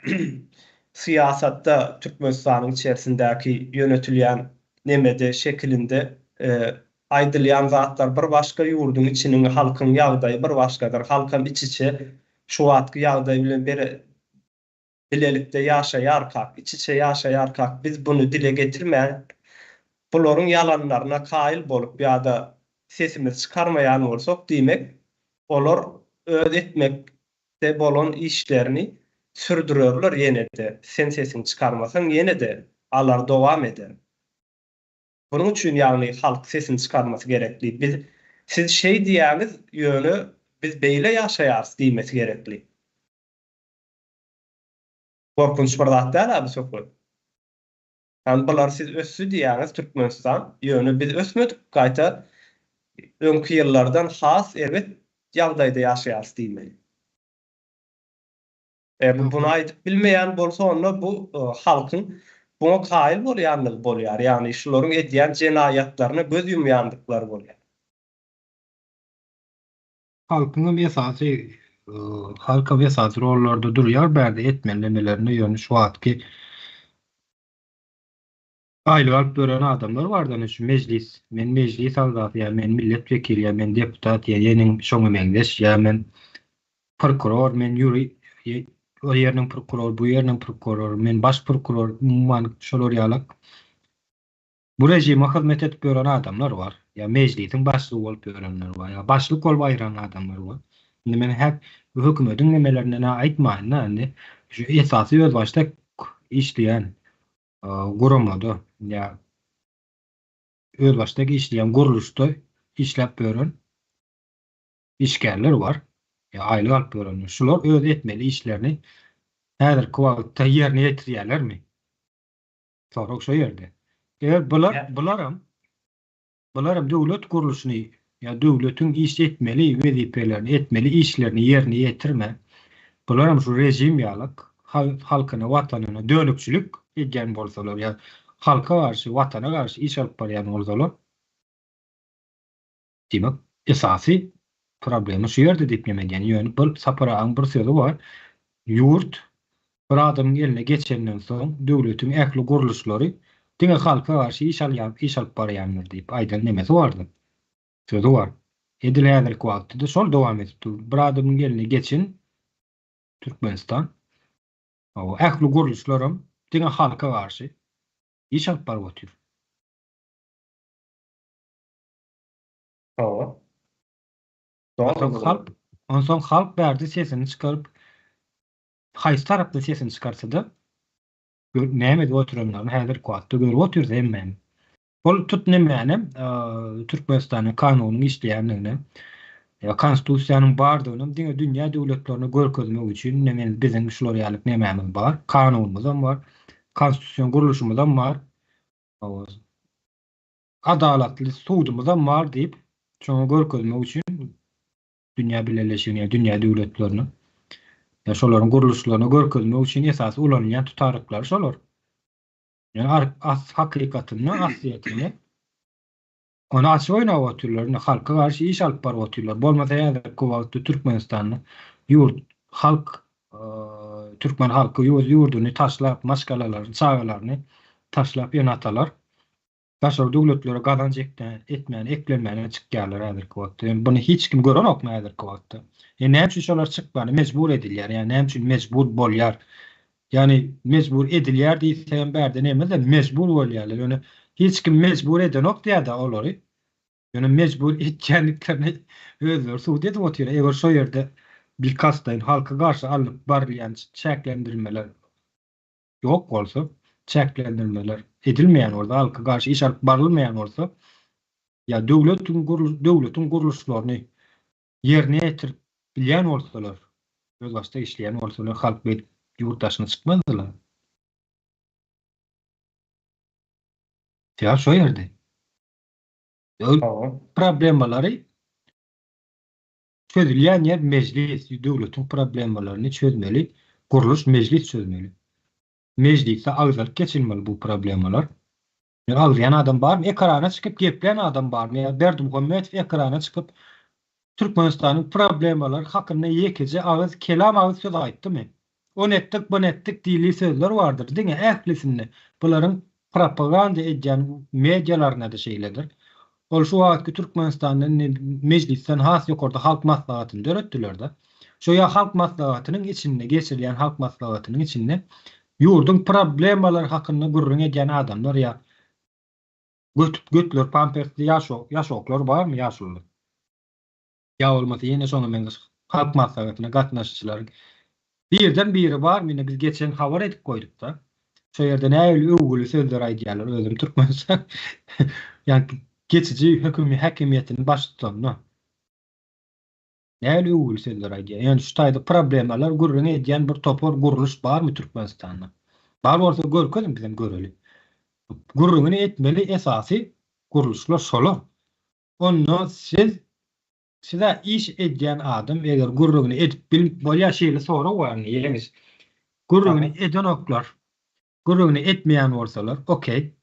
syýasatda Türkmenistanyň içerisindäki ýönetilýän nemede şekilinde aýdylýan zatlar bir başga, ýurduň içiniň halkyň ýagdaýy bir başgadyr. Halkam iç-içe şu wagtky ýagdaý bilen bilelikde ýaşaýarkak, iç-içe ýaşaýarkak biz buny dile getirmän, bularyň ýalanlaryna kaýyl bolup ýa-da sesimizi çykarmaýan bolsak, diýmek, olar öz etmekde bolan işlerini sürdürerler ýene-de, sen sesiňi çykarmasaň ýene-de alar dowam eder. Bunuň üçin ýagny halk sesini çykarmasy gerekli. Biz siz şeý diýýäňiz, ýöne biz beýle ýaşaýarys diýmesi gerekli. Gorkunç bir zat däl-ä bu söhbet. Ýagny bular siz ösdi diýýäňiz Türkmenistan, ýöne biz ösmedik, gaýta öňki ýyllardan has erbet ýagdaýda ýaşaýarys diýmeli. E bu buny aýdyp bilmeýän bolsa onda bu halkyň buňa kaýyl bolýanlygy bolýar, ýagny şularyň edýän jenaýatlaryna göz ýumýandyklary bolýar. Halkyňam esasy halkam esasy rollarda durýar bärde etmeli nemelerini ýöne şu wagtky aýlyk alyp ýören adamlar barda ine şu mejlis men mejlis agzasy ýa men millet wekili ýa men deputat ýa ýeniň şoňa meňzeş ýa men prokuror men ýuri o ýeriniň prokurory bu ýeriniň prokurory men baş prokuror umuman şolar ýalak Bu režime hyzmat edip ýören adamlar bar. Ýa mejlisiň başlygy bolup ýörenler bar, ýa başlyk bolup aýran adamlar bar. Indi men häk bu hökümediň nemelerinden-ä aýtmaýyn-da, indi şu esasy özbaşdak işleýän guramada ýa özbaşdak işleýän gurluşda işläp ýören işgärler bar, ýa aýlyk alyp ýörenler. Şular öz etmeli işlerini häzirki wagtda ýerine ýetirýärlermi? Sorag şo ýerde. Eger bular, bularam, bularam döwlet gurluşyny ýa döwletiň iş etmeli wezipelerini, etmeli işlerini ýerine ýetirmän, bularam şu režim ýalyk halkyna, watanyna dönükçilik edýän bolsalar ýa halka garşy, watana garşy iş alyp barýan bolsalar, Diýmek, esasy problema şu ýerde diýip neme edýän. Ýöne bir Sapar agaň bir sözi bar. Ýurt bir adamyň eline geçenden soň döwletiň ähli gurluşlary diňe halka garşy iş alýan, iş alyp barýandyr diýip aýdan nemesi bardy. Sözi bar. Edil häzirki wagtda-da şol dowam edip dur. Bir adamyň eline geçen Türkmenistan ähli gurluşlaram diňe halka garşy iş alyp baryp otyr. Hawa. Onsoň halk, onsoň halk bärde sesini çykaryp, haýsy tarapda sesini çykarsa-da, gör, näme edip oturanlaryny häzirki wagtda görüp otyrys hemmämiz. Ol tut nemänem, Türkmenistanda kanunyň işleýändigini, konstitusiýanyň bardygynam diňe dünýä döwletlerine görkezmek üçin ine men biziň şular ýaly nemämiz bar, kanunymyzam bar, konstitusion gurluşymyzam bar. Adalatly sudumyzam bar diýip, şoňa görkezmek üçin dünýä bileleşigine, dünýä döwletlerine, ýa şolaryň gurluşlaryna görkezmek üçin esasy ulanylýan tutaryklary şolar. Ýöne as hakykatynda, aslyýetinde ony açyk oýnap otyrlar, indi halka garşy iş alyp baryp otyrlar. Bolmasa häzirki wagtda Türkmenistanda ýurt, halk, türkmen halky öz ýurduny taşlap, maşgalalaryny, çagalaryny taşlap ene-atalar daşary döwletlere gazanç etmäne, eklenmäne çykýarlar häzirki wagtda. Ýöne buny hiç kim görenokmy häzirki wagtda? Ýa näme üçin şolar çykmana mejbur edilýär? Ýa näme üçin mejbur bolýar? Ýagny mejbur edilýär diýsegem bärde neme-de mejbur bolýarlar. Ýöne hiç kim mejbur edenok diýýär-de olary. Ýöne mejbur etýändiklerini özleri subut edip otyr. Eger şo ýerde bilkastlaýyn halka garşy alnyp barylýan çäklendirmeler ýok bolsa, çäklendirmeler edilmeýän bolsa, halka garşy iş alyp barylmaýan bolsa, ýa döwletiň döwletiň gurluşlaryny ýerine ýetirip bilýän bolsalar, özbaşdak işleýän bolsalar, halk beýdip ýurt daşyna çykmazdylar. Sebäp şo ýerde. Problemalary çözülýän ýer mejlis, döwletiň problemalaryny çözmeli gurluş mejlis çözmeli. Mejlisde agzalyp geçilmeli bu problemalar. Ýa agzaýan adam barmy? Ekrana çykyp geplän adam barmy? Ýa Berdimuhamedow ekrana çykyp Türkmenistanyň problemalary hakynda ýekeje agyz kelam agyz söz aýtdymy? Ony etdik, buny etdik diýilýi sözler bardyr. Diňe ählisinde bularyň propaganda edýän medialarynada şeýledir. Ol şu wagtky Türkmenistanda indi mejlisden has ýokarda halk maslahatyny döretdilerde. Şo ýa halk maslahatynyň içinde geçirilýän halk maslahatynyň içinde ýurduň problemalary hakynda gürrüň edýän adamlar ýa göt götleri pampersli ýaşo ýaşoklar barmy ýaşulular? Ýa bolmasa ýene şoňa meňzeş halk maslahatyna gatnaşyjylaryň birden biri barmy ine biz geçen habar edip goýdukda. Şo ýerde nähili öwgüli sözler aýdýarlar özem Türkmenistan ýaňky geçiji hökümi häkimiýetiniň baştutanyna. Nähili öwgüli sözler aýdýar. Ýöne şu taýda problemalar gürrüň edýän bir topar gurluş barmy Türkmenistanda? Bar bolsa görkeziň bizem göreli. Gürrüňini etmeli esasy gurluşlar şolar. Onda siz size iş edýän adam eger gürrüňini edip bil bolýa şeýle sorag bar indi ýeňiş. Gürrüňini edenoklar. Gürrüňini etmeýän bolsalar okey.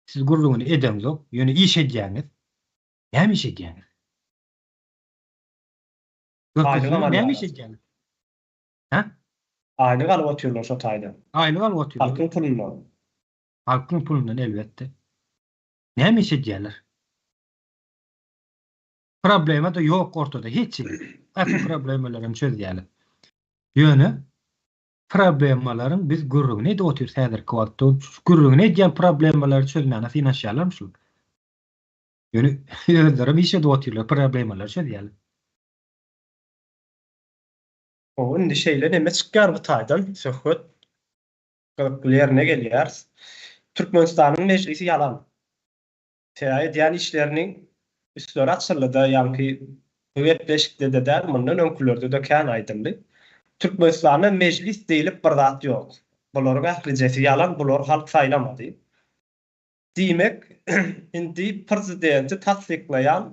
Siz gürrüňini edeňzok, ýöne iş edýäňiz. Näme iş edýäňiz? Aýlygam Näme iş edýäňiz? Hä? Aýlyk alyp otyrlar şo taýdan. Aýlyk alyp otyrlar. Halkyň pulundan. Halkyň pulundan elbetde. Näme iş edýärler? Problema-da ýok ortada hiç hili. Ähli problemalaram çözýärler. Ýöne problemalaryň biz gürrüňini edip otyrys häzirki wagtda. Gürrüňini edýän problemalary çözmäne synanyşýarlarmy şular? Ýöne özlerem iş edip otyrlar, problemalary çözýärler. Gowy, indi şeýle neme çykýar bu taýdan söhbet. Gyzykly ýerine gelýäris. Türkmenistanyň Mejlisi ýalan. Sebäbi edýän işleriniň üstleri açyldy-da, ýaňky bu gepleşikde-de däl, mundan öňkülerde-de kän aýdyldy. Türkmenistanda Mejlis diýlip bir zat ýok. Bularyň ählijesi ýalan, bulary halk saýlamady. Diýmek, indi prezidenti tassyklaýan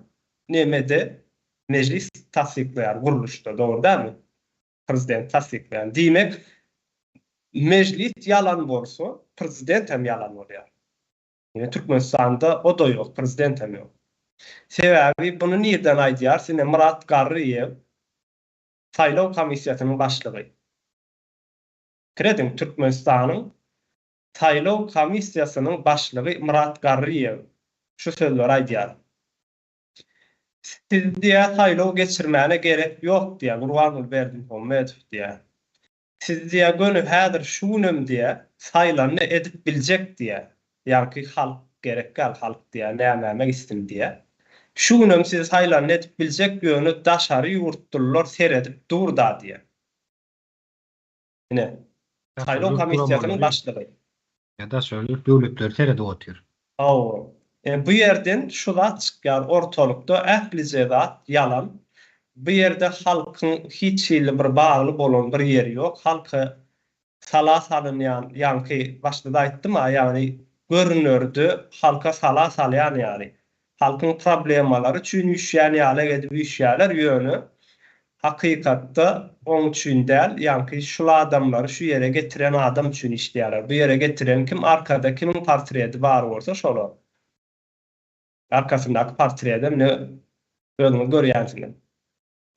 nemede Mejlis tassyklaýar gurluşda, dogry dälmi? Prezident tassyklaýan. Diýmek, Mejlis ýalan bolsa, prezident hem ýalan bolýar. Ýöne Türkmenistanda o-da ýok, prezident hem ýok. Sebäbi buny nirden aýdýarys, ine Myrat Garryýew saýlaw komissiýasynyň başlygy. Pikir ediň, Türkmenistanyň saýlaw komissiýasynyň başlygy Myrat Garryýew şu sözleri aýdýar. Sizi diýýär saýlaw geçirmäne gerek ýok diýýär Gurbanguly Berdimuhamedow diýýär. Sizi diýýär göni häzir şu günem diýýär saýlandy edip biljek diýýär. Ýaňky halk gerek däl halk diýýär nämäme gitsin diýýär. Şu günem sizi saýlandy edip biljek ýöne daşary ýurtlular seredip dur-da diýýär. Ine, saýlaw komissiýasynyň başlygy. Ýa daşary ýurt döwletleri seredip otyr. Hawa. Bu ýerden şu zat çykýar, ortalykda ählije zat ýalan. Bu ýerde halkyň hiç hili bir bagly bolan bir ýeri ýok. Halka sala salynýan, ýaňky başda-da aýtdym-a, ýagny görünerde halka sala salýan ýaly. Halkyň problemalary üçin üýşýän ýalak edip üýşýärler, ýöne hakykatda oň üçin däl, ýaňky şul adamlary şu ýere getiren adam üçin işleýärler. Bu ýere getiren kim, arkada kimiň portreti bar bolsa şolar. Arkasyndaky portredem ine özüňiz görýänsiňiz.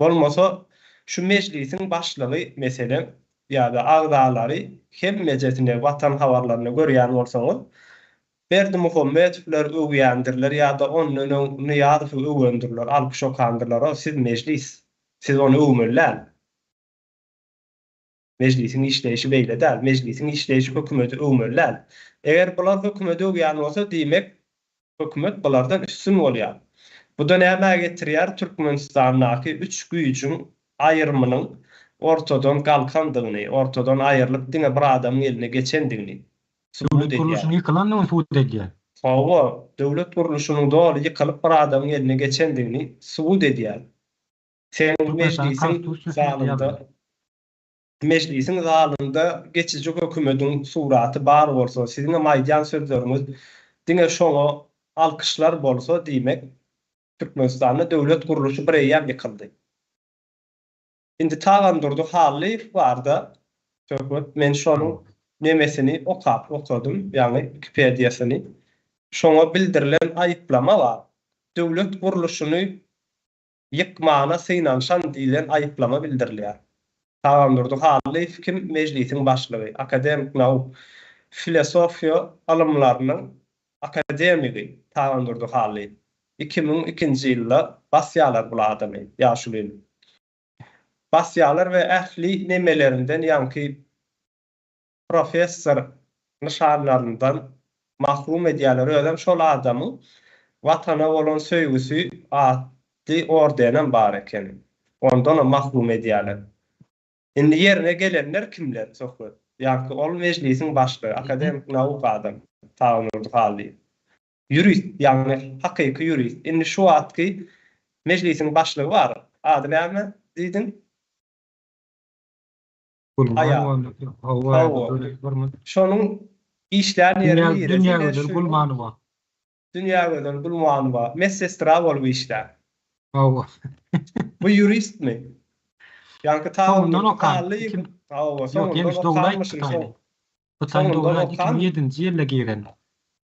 Bolmasa şu mejlisiň başlygy meselem ýa-da agzalary hemmejesini Watan habarlarynda görýän bolsaňyz Berdimuhamedowlar öwýändirler ýa-da ondan öň Nyýazowy öwendirler, alkyş okandyrlar, o siz mejlis, siz ony öwmeli däl. Mejlisiň işleýşi beýle däl. Mejlisiň işleýşi hökümeti öwmeli däl. Eger bular hökümeti öwýän bolsa, diýmek, hökümet bulardan üstün bolýar. Bu-da nämä getirýär, Türkmenistandaky üç güýjüň aýrymynyň ortadan galkandygyny, ortadan aýrylyp diňe bir adamyň eline geçendigini subut Döwlet edýär. gurluşynyň ýykylandygyny subut edýär. Hawa, döwlet gurluşynyň doly ýykylyp bir adamyň eline geçendigini subut edýär. Seniň Türkmenistanyň mejlisiň Konstitusiýasynda zalynda ýazylýar. Mejlisiň zalynda geçiji hökümediň suraty bar bolsa, siziňem aýdýan sözleriňiz diňe şoňa alkyşlar bolsa, diýmek, Türkmenistanda döwlet gurluşy bireýýäm ýykyldy. Indi Tagandurdy Hallyýew barda söhbet, men şonuň nemesini okap okadym, ýagny wikipediýasyny. Şoňa bildirilen aýyplama bar. Döwlet gurluşyny ýykmana synanyşan diýlen aýyplama bildirilýär. Tagandurdy Hallyýew kim Mejlisiň başlygy, akademik nauk, filosofiýa ylymlarynyň akademigi Tagandurdy Hallyýew. 2002-nji ýylda basýarlar bul adamy, ýaşulyny. Basýarlar we ähli nemelerinden ýaňky professor nyşanlaryndan mahrum edýärler. Özem şol adamyň Watana bolan söýgüsi atly ordenem bar ekeni. Ondanam mahrum edýärler. Indi ýerine gelenler kimler, Söhbet? Ýaňky ol mejlisiň başlygy, akademik nauk adam Taganurdy Hallyýew. Ýurist, ýagny hakyky ýurist. Indi şu wagtky mejlisiň başlygy bar. Ady näme diýdiň? Gulmanowa. Hawa. Şonuň işlän ýeri niresi? Dünýägözel Gulmanowa. Dünýägözel Gulmanowa medsestra bolup işlär. Hawa. Bu ýuristmi? Ýaňky Soňundan okan. Hawa, soňundan okanmyşyn. Hytaýyň dogry 2007-nji ýylda giren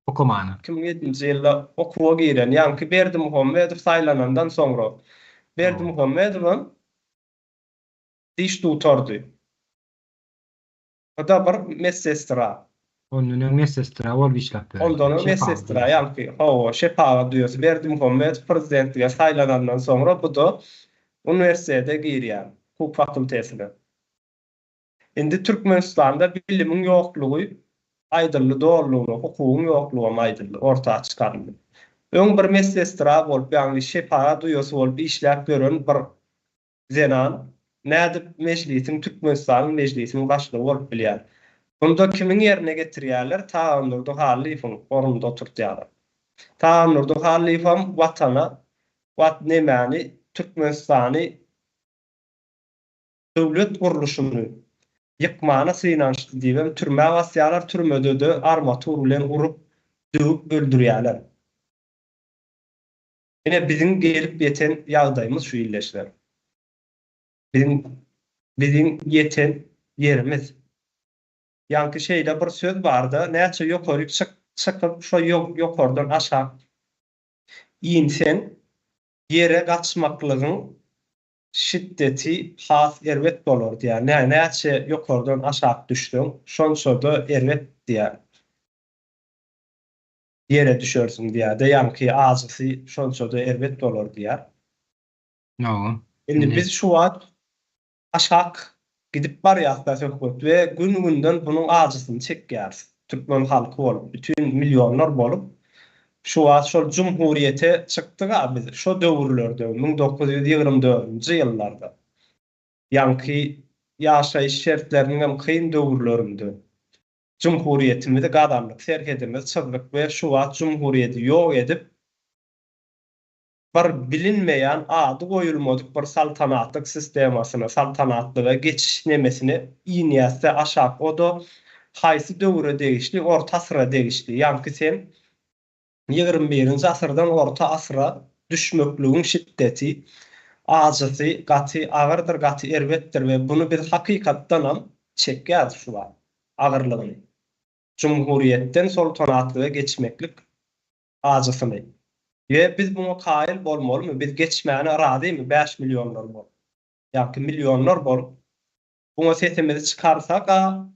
okamana. 2007-nji ýylda okuwa giren, ýaňky Berdimuhamedow saýlanandan soňra. Berdimuhamedowam diş dutardy. O-da bir medsestra. Ondan öň medsestra bolup işläp ýören. Ondan öň medsestra, ýaňky, hawa, şepagat duýasy Berdimuhamedow prezidentlige saýlanandan soňra bu-da uniwersitete girýär, hukuk fakultetine. Indi Türkmenistanda bilimiň ýoklugy aýdyldy dolulygyna, hukugyň ýoklugam aýdyldy, orta çykaryldy. Öň bir medsestra bolup, ýagny şepagat uýasy bolup işläp ýören bir zenan nädip Mejlisiň, Türkmenistanyň Mejlisiniň başlygy bolup bilýär? Bunda kimiň ýerine getirýärler? Tagandurdy Hallyýewiň ornunda oturtýarlar. Tagandurdy Hallyýewem Watana, Wat nemäni, Türkmenistany döwlet gurluşyny ýykmana synanyşdy diýibem türmä basýarlar, türmede-de armatur bilen urup, döwüp öldürýärler. Ine biziň gelip ýeten ýagdaýymyz şu ildeşler. Biziň biziň ýeten ýerimiz. Ýaňky şeýle bir söz barda, näçe ýokaryk çyk çykyp şo ýokardan aşak inseň ýere gaçmaklygyň şiddeti has erbet bolar diýýär. Nä näçe ýokardan aşak düşseň, şonça-da erbet diýýär. Ýere düşersiň diýýär-de, ýaňky ajysy şonça-da erbet bolar diýýär. Hawa. Indi biz şu wagt aşak gidip barýas-da söhbet we gün-günden bunuň ajysyny çekýäris. Türkmen halky bolup, bütin millionlar bolup. Şu wagt şol jumhuriýete çykdyg-a biz şo döwürlerde, 1924-nji ýyllarda. Ýaňky ýaşaýyş şertleriniňem kyn döwürlerinde jumhuriýetimizi gazandyk, serhedimizi çyzdyk we şu wagt jumhuriýeti ýok edip, bir bilinmeýän, ady goýulmadyk bir saltanatlyk sistemasyna, saltanatlyga geçiş nemesine inýäs-de aşak. O-da haýsy döwüre degişli, orta asyra degişli. Ýaňky sen ýigrimi birinji asyrdan orta asyra düşmekligiň şiddeti, ajysy gaty agyrdyr, gaty erbetdir we buny biz hakykatdanam çekýäris şu wagt, agyrlygyny. Jumhuriýetden soltanatlyga geçmeklik ajysyny. We biz muňa kaýyl bolmalymy? Biz geçmäne razymy bäş millionlar bolup? Ýa-ki millionlar bolup, buňa sesimizi çykarsak-a,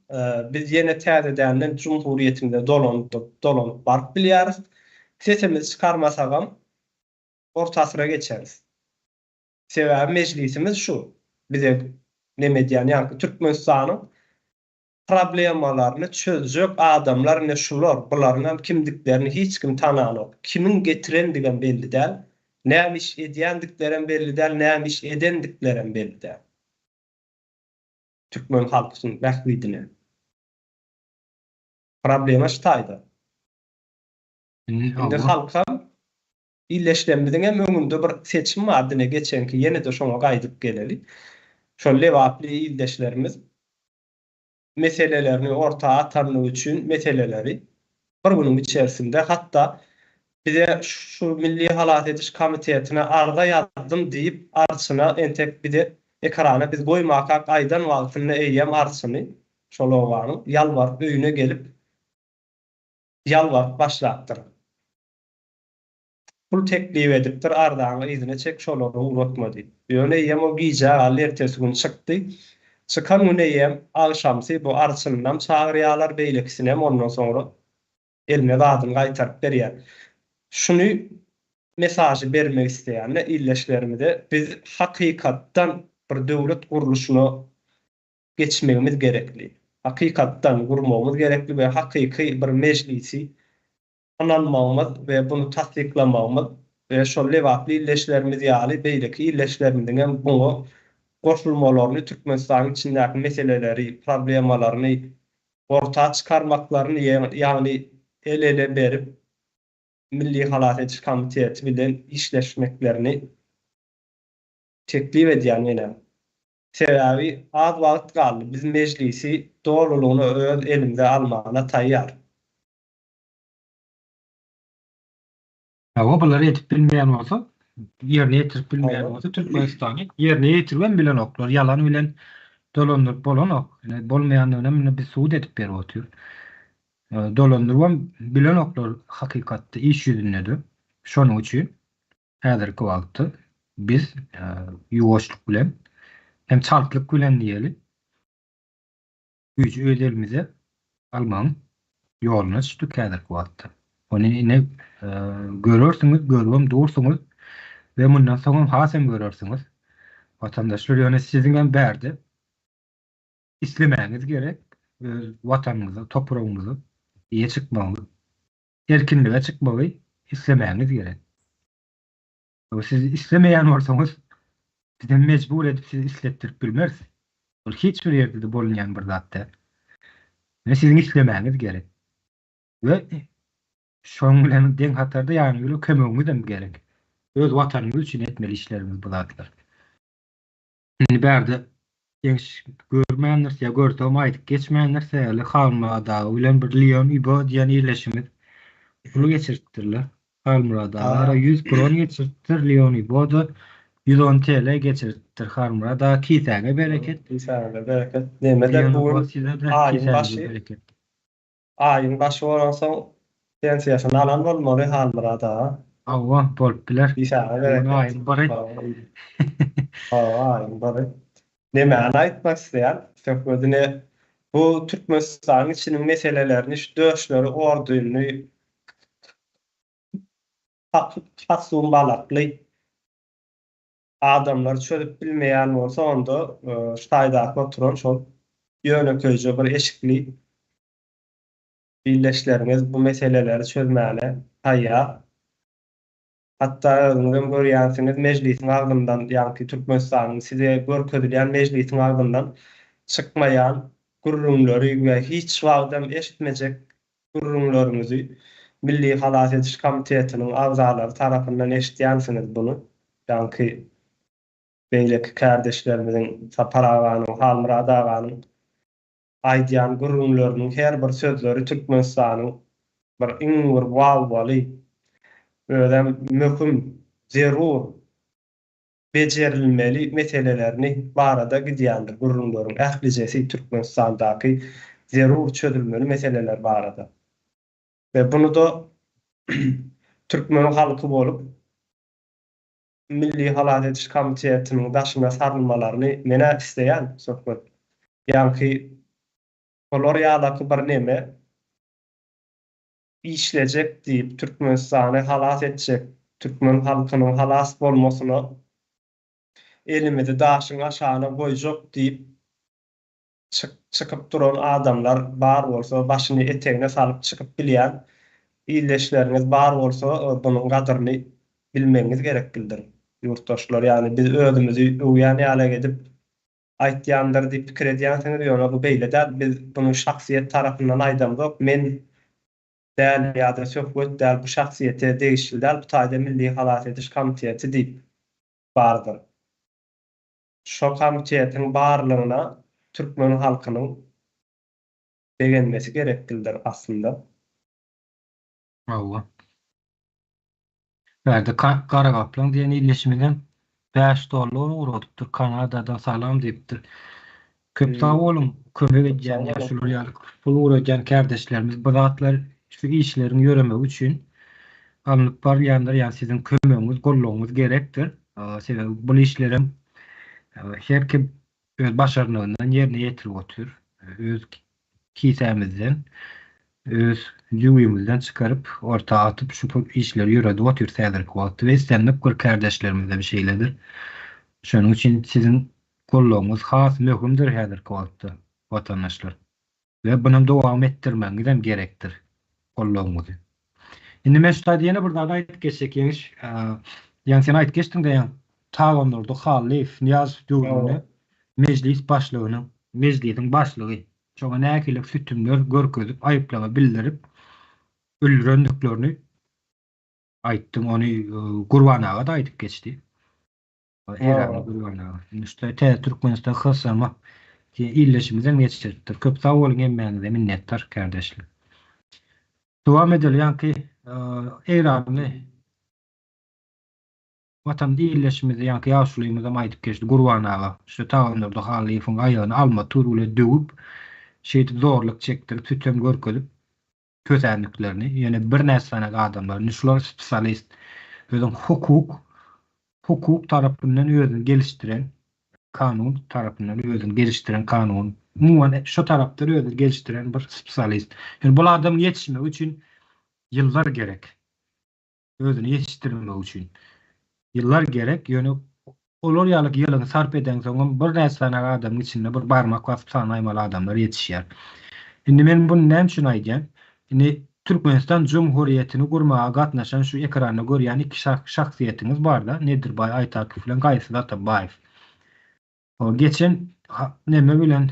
biz ýene täzedenden jumhuriýetimize dolanyp, dolanyp baryp bilýäris. Sesimizi çykarmasagam, orta asyra geçeris. Sebäbi mejlisimiz şu, bize neme edýän, ýaňky Türkmenistanyň Problemalaryny çözjek adamlar ine şular, bularyňam kimdiklerini hiç kim tananok, kimiň getirendigem belli däl, näme iş edýändiklerem belli däl, näme iş edendiklerem belli däl. Türkmen halkynyň bähbidine. Problema şu taýda. Indi halkam illeşlemmiziňem öňünde bir seçim bardy ine geçenki ýene-de şoňa gaýdyp geleli. Şol lebaply ildeşlerimiz meselelerini orta atanlygy üçin meseleleri bir günüň içerisinde hatda bize şu Milli halas ediş komitetine arza ýazdym diýip arçyna entek bize ekrana biz goýmakak aýdan wagtynda eýýäm arçyny şol obanyň ýalbaryp öýüne gelip ýalbaryp başlapdyr. Pul teklip edipdir, arzaňy yzyna çek, şolary ugratma diýip. Ýöne eýýäm o gijä galdy, ertesi gün çykdy. Çykan gün eýýäm agşamsy bu arçynynam çagyrýarlar, beýlekisinem ondan soňra eline zadyny gaýtaryp berýär. Şuny mesažy bermek isleýän-de ildeşlerimize, biz hakykatdan bir döwlet gurluşyna geçmegimiz gerekli. Hakykatdan gurmagymyz gerekli we hakyky bir mejlisi ynanmagymyz we buny tassyklamagymyz we şol lebaply ildeşlerimiz ýaly beýleki ildeşlerimiziň hem buňa goşulmalaryny Türkmenistanyň içindäki meseleleri, problemalaryny orta çykarmaklaryny ýagny el-ele berip Milli halas ediş komiteti bilen işleşmeklerini teklip edýän menem. Sebäbi az wagt galdy biz mejlisi dolulygyna öz elimize almana taýýar. Hawa bulary edip bilmeýän bolsa, ýerine ýetirip bilmeýän bolsa Türkmenistany ýerine ýetiribem bilenoklar, ýalan bilen dolandyryp bolanok. Ine bolmaýandygyny ine biz subut edip berip otyrys. Dolandyrybam bilenoklar hakykatda iş ýüzünde-de. Şonuň üçin häzirki wagtda biz ýuwaşlyk bilen hem çaltlyk bilen diýeli güýji öz elimize almagyň ýoluna düşdük häzirki wagtda. Ony ine görersiňiz, görübem dursuňyz we mundan soňam has hem görersiňiz. Watandaşlar ýöne siziňem bärde islemäňiz gerek, öz watanyňyza, topragyňyza eýe çykmagyňyz, erkinlige çykmagy islemäňiz gerek. Siz islemeýän bolsaňyz, bizem mejbur edip sizi isletdirip bilmeris. Ol hiç bir ýerde-de bolunýan bir zat däl. Ýöne siziň islemäňiz gerek. We şonuň bilen deň hatarda ýanyňyz bilen kömegiňizem gerek. Öz watanyňyz üçin etmeli işlerimiz bu zatlar. Indi bärde Ýeňiş görmändiris ýa görsegem aýdyp geçmändiris häli Halmyrat aga bilen bir Leon Übo diýen ildeşimiz pul geçiripdirler. Halmyrat aga ara 100 kron geçiripdir, Leon Übo-da 110 TL geçiripdir. Halmyrat aga kisäňe bereket. Kisäňe bereket. Neme-de Leon bu Übo gün size-de aýyň kisäňize başy. bereket. Aýyň başy bolansoň pensiýasyny alan bolmaly Halmyrat aga. Hawa, bolup biler. Işaňa Bu gün bereket. aýyň biri. Hawa, aýyň biri. Nemäni aýtmak isleýän, söhbet ine bu Türkmenistanyň içiniň meselelerini şu döşleri orduny kostum balakly adamlar çözüp bilmeýän bolsa onda şu taýdaky oturan şol ýönekeýje bir eşikli. Ildeşleriňiz bu meseleleri çözmäne taýýar. Hatda özüňizem görýänsiňiz, Mejlisiň agzyndan, ýaňky Türkmenistanyň size görkezilýän Mejlisiň agzyndan çykmaýan gürrüňleri we hiç wagtam eşitmejek gürrüňleriňizi Milli halas ediş komitetiniň agzalary tarapyndan eşidýänsiňiz buny, ýaňky beýleki kärdeşlerimiziň, Sapar aganyň, Halmyrat aganyň aýdýan gürrüňleriniň her bir sözleri Türkmenistanyň bir iň bir wawwaly, özem möhüm, zerur, bejerilmeli meselelerini barada gidýändir gürrüňleriň ählijesi Türkmenistandaky zerur çözülmeli meseleler barada. We buny-da türkmen halky bolup Milli halas ediş komitetiniň daşyna sarylmalaryny men-ä isleýän, Söhbet. Ýaňky şolar ýalaky bir neme işlejek diýip, Türkmenistany halas etjek, türkmen halkynyň halas bolmasyna elimizi daşyň aşagyna goýjak diýip çykyp duran adamlar bar bolsa, başyny etegine salyp çykyp bilýän ildeşleriňiz bar bolsa, bunuň gadyryny bilmegiňiz gereklidir, ýurtdaşlar. Ýagny biz özümizi öwýän ýalak edip aýtýandyr diýip pikir edýänsiňiz, ýöne bu beýle däl. Biz buny şahsyýet tarapyndan aýdamzok. Men däl ýa-da Söhbet däl, bu şahsyýete degişli däl, bu taýda Milli halas ediş komiteti diýip bardyr. Şo komitetiň barlygyna türkmen halkynyň begenmesi gereklidir aslynda. Hawa. Bärde Gara Gaplaň diýen ildeşimizem 5 dollar ugradypdyr. Kanadadan salam diýipdir. Köp sag boluň, kömek edýän ýa şular ýaly pul ugradýan kärdeşlerimiz bu zatlar şu işleriň ýöremegi üçin alnyp barylýandyr, ýagny siziň kömegiňiz, goldawyňyz gerekdir. Sebäbi bul işlerem her kim öz başarnygyndan ýerine ýetirip otyr. Öz kisämizden, öz jübimizden çykaryp, orta atyp şu işleri ýöredip otyrys häzirki wagtda we islendik bir kärdeşlerimizde şeýledir. Şonuň üçin siziň goldawyňyz has möhümdir häzirki wagtda watandaşlar. We bunam dowam etdirmegiňizem gerekdir goldawyňyzy. Indi men şu taýda ýene bir zat aýdyp geçjek Ýeňiş. Ýaňy sen aýdyp geçdiňde ýaňy Tagandurdy Hallyýew Nyýazow döwründe mejlis başlygynyň mejlisiň başlygy şoňa nähili sütümler görkezip aýyplama bildirip öldürendiklerini aýtdyň ony Gurban aga-da aýdyp geçdi. Eýranly Gurban aga. Indi şu täze Türkmenistan HSM diýen illeşimizem geçiripdir. Köp sag boluň hemmäňize minnetdar kärdeşler. Dowam edeli ýaňky Eýranly Watan illeşimizi ýaňky ýaşulymyzam aýdyp geçdi Gurban aga. Şu Tagandurdy Hallyýewiň aýagyny alma tuz bilen döwüp, şeýdip zorluk çekdirip, sütem görkezip kösändiklerini, ýöne birnäçe sany adamlar, indi şular spesialist, özüň hukuk, hukuk tarapyndan özüni gelişdiren, kanun tarapyndan özüni gelişdiren kanun, umuman şo tarapdan özüni gelişdiren bir spesialist. Ýöne bul adamyň ýetişmegi üçin ýyllar gerek. Özüni ýetişdirmegi üçin ýyllar gerek, ýöne olar ýaly ýylyňy sarp edeňsoňam birnäçe sany adamyň içinde bir barmak basyp sanaýmaly adamlar ýetişýär. Indi men buny näme üçin aýdýan? Indi Türkmenistan Jumhuriýetini gurmaga gatnaşan şu ekranda görýän iki şahsyýetiňiz barda, Nedirbaý Aýtakow bilen Gaýgysyz Atabaýew. Geçen neme bilen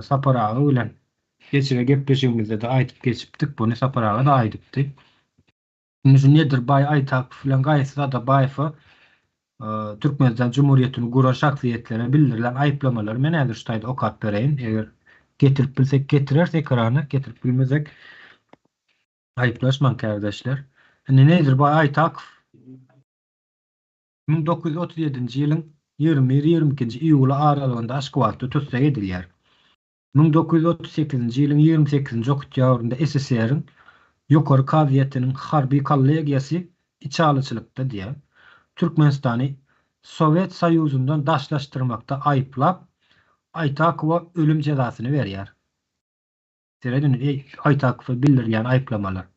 Sapar aga bilen geçiren gepleşigimizde-de aýdyp geçipdik buny, Sapar aga-da aýdypdy. Indi şu Nedirbaý Aýtakow bilen Gaýgysyz Atabaýewe Türkmenistan Jumhuriýetini guran şahsyýetlere bildirilen aýyplamalary men häzir şu taýda okap bereýin. Eger getirip bilsek getireris ekrana, getirip bilmesek aýyplaşmaň kärdeşler. Indi Nedirbaý Aýtakow 1937-nji ýylyň 21-22-nji iýuly aralygynda Aşgabatda tussag edilýär. 1938-nji ýylyň 28-nji oktýabrynda SSR-iň Ýokary kazyýetiniň harby kollegiýasy içalyçylykda diýýär, Türkmenistany Sowet Soýuzyndan daşlaşdyrmakda aýyplap, Aýtakowa ölüm jezasyny berýär. Serediň, eý, Aýtakowa bildirilýän aýyplamalar.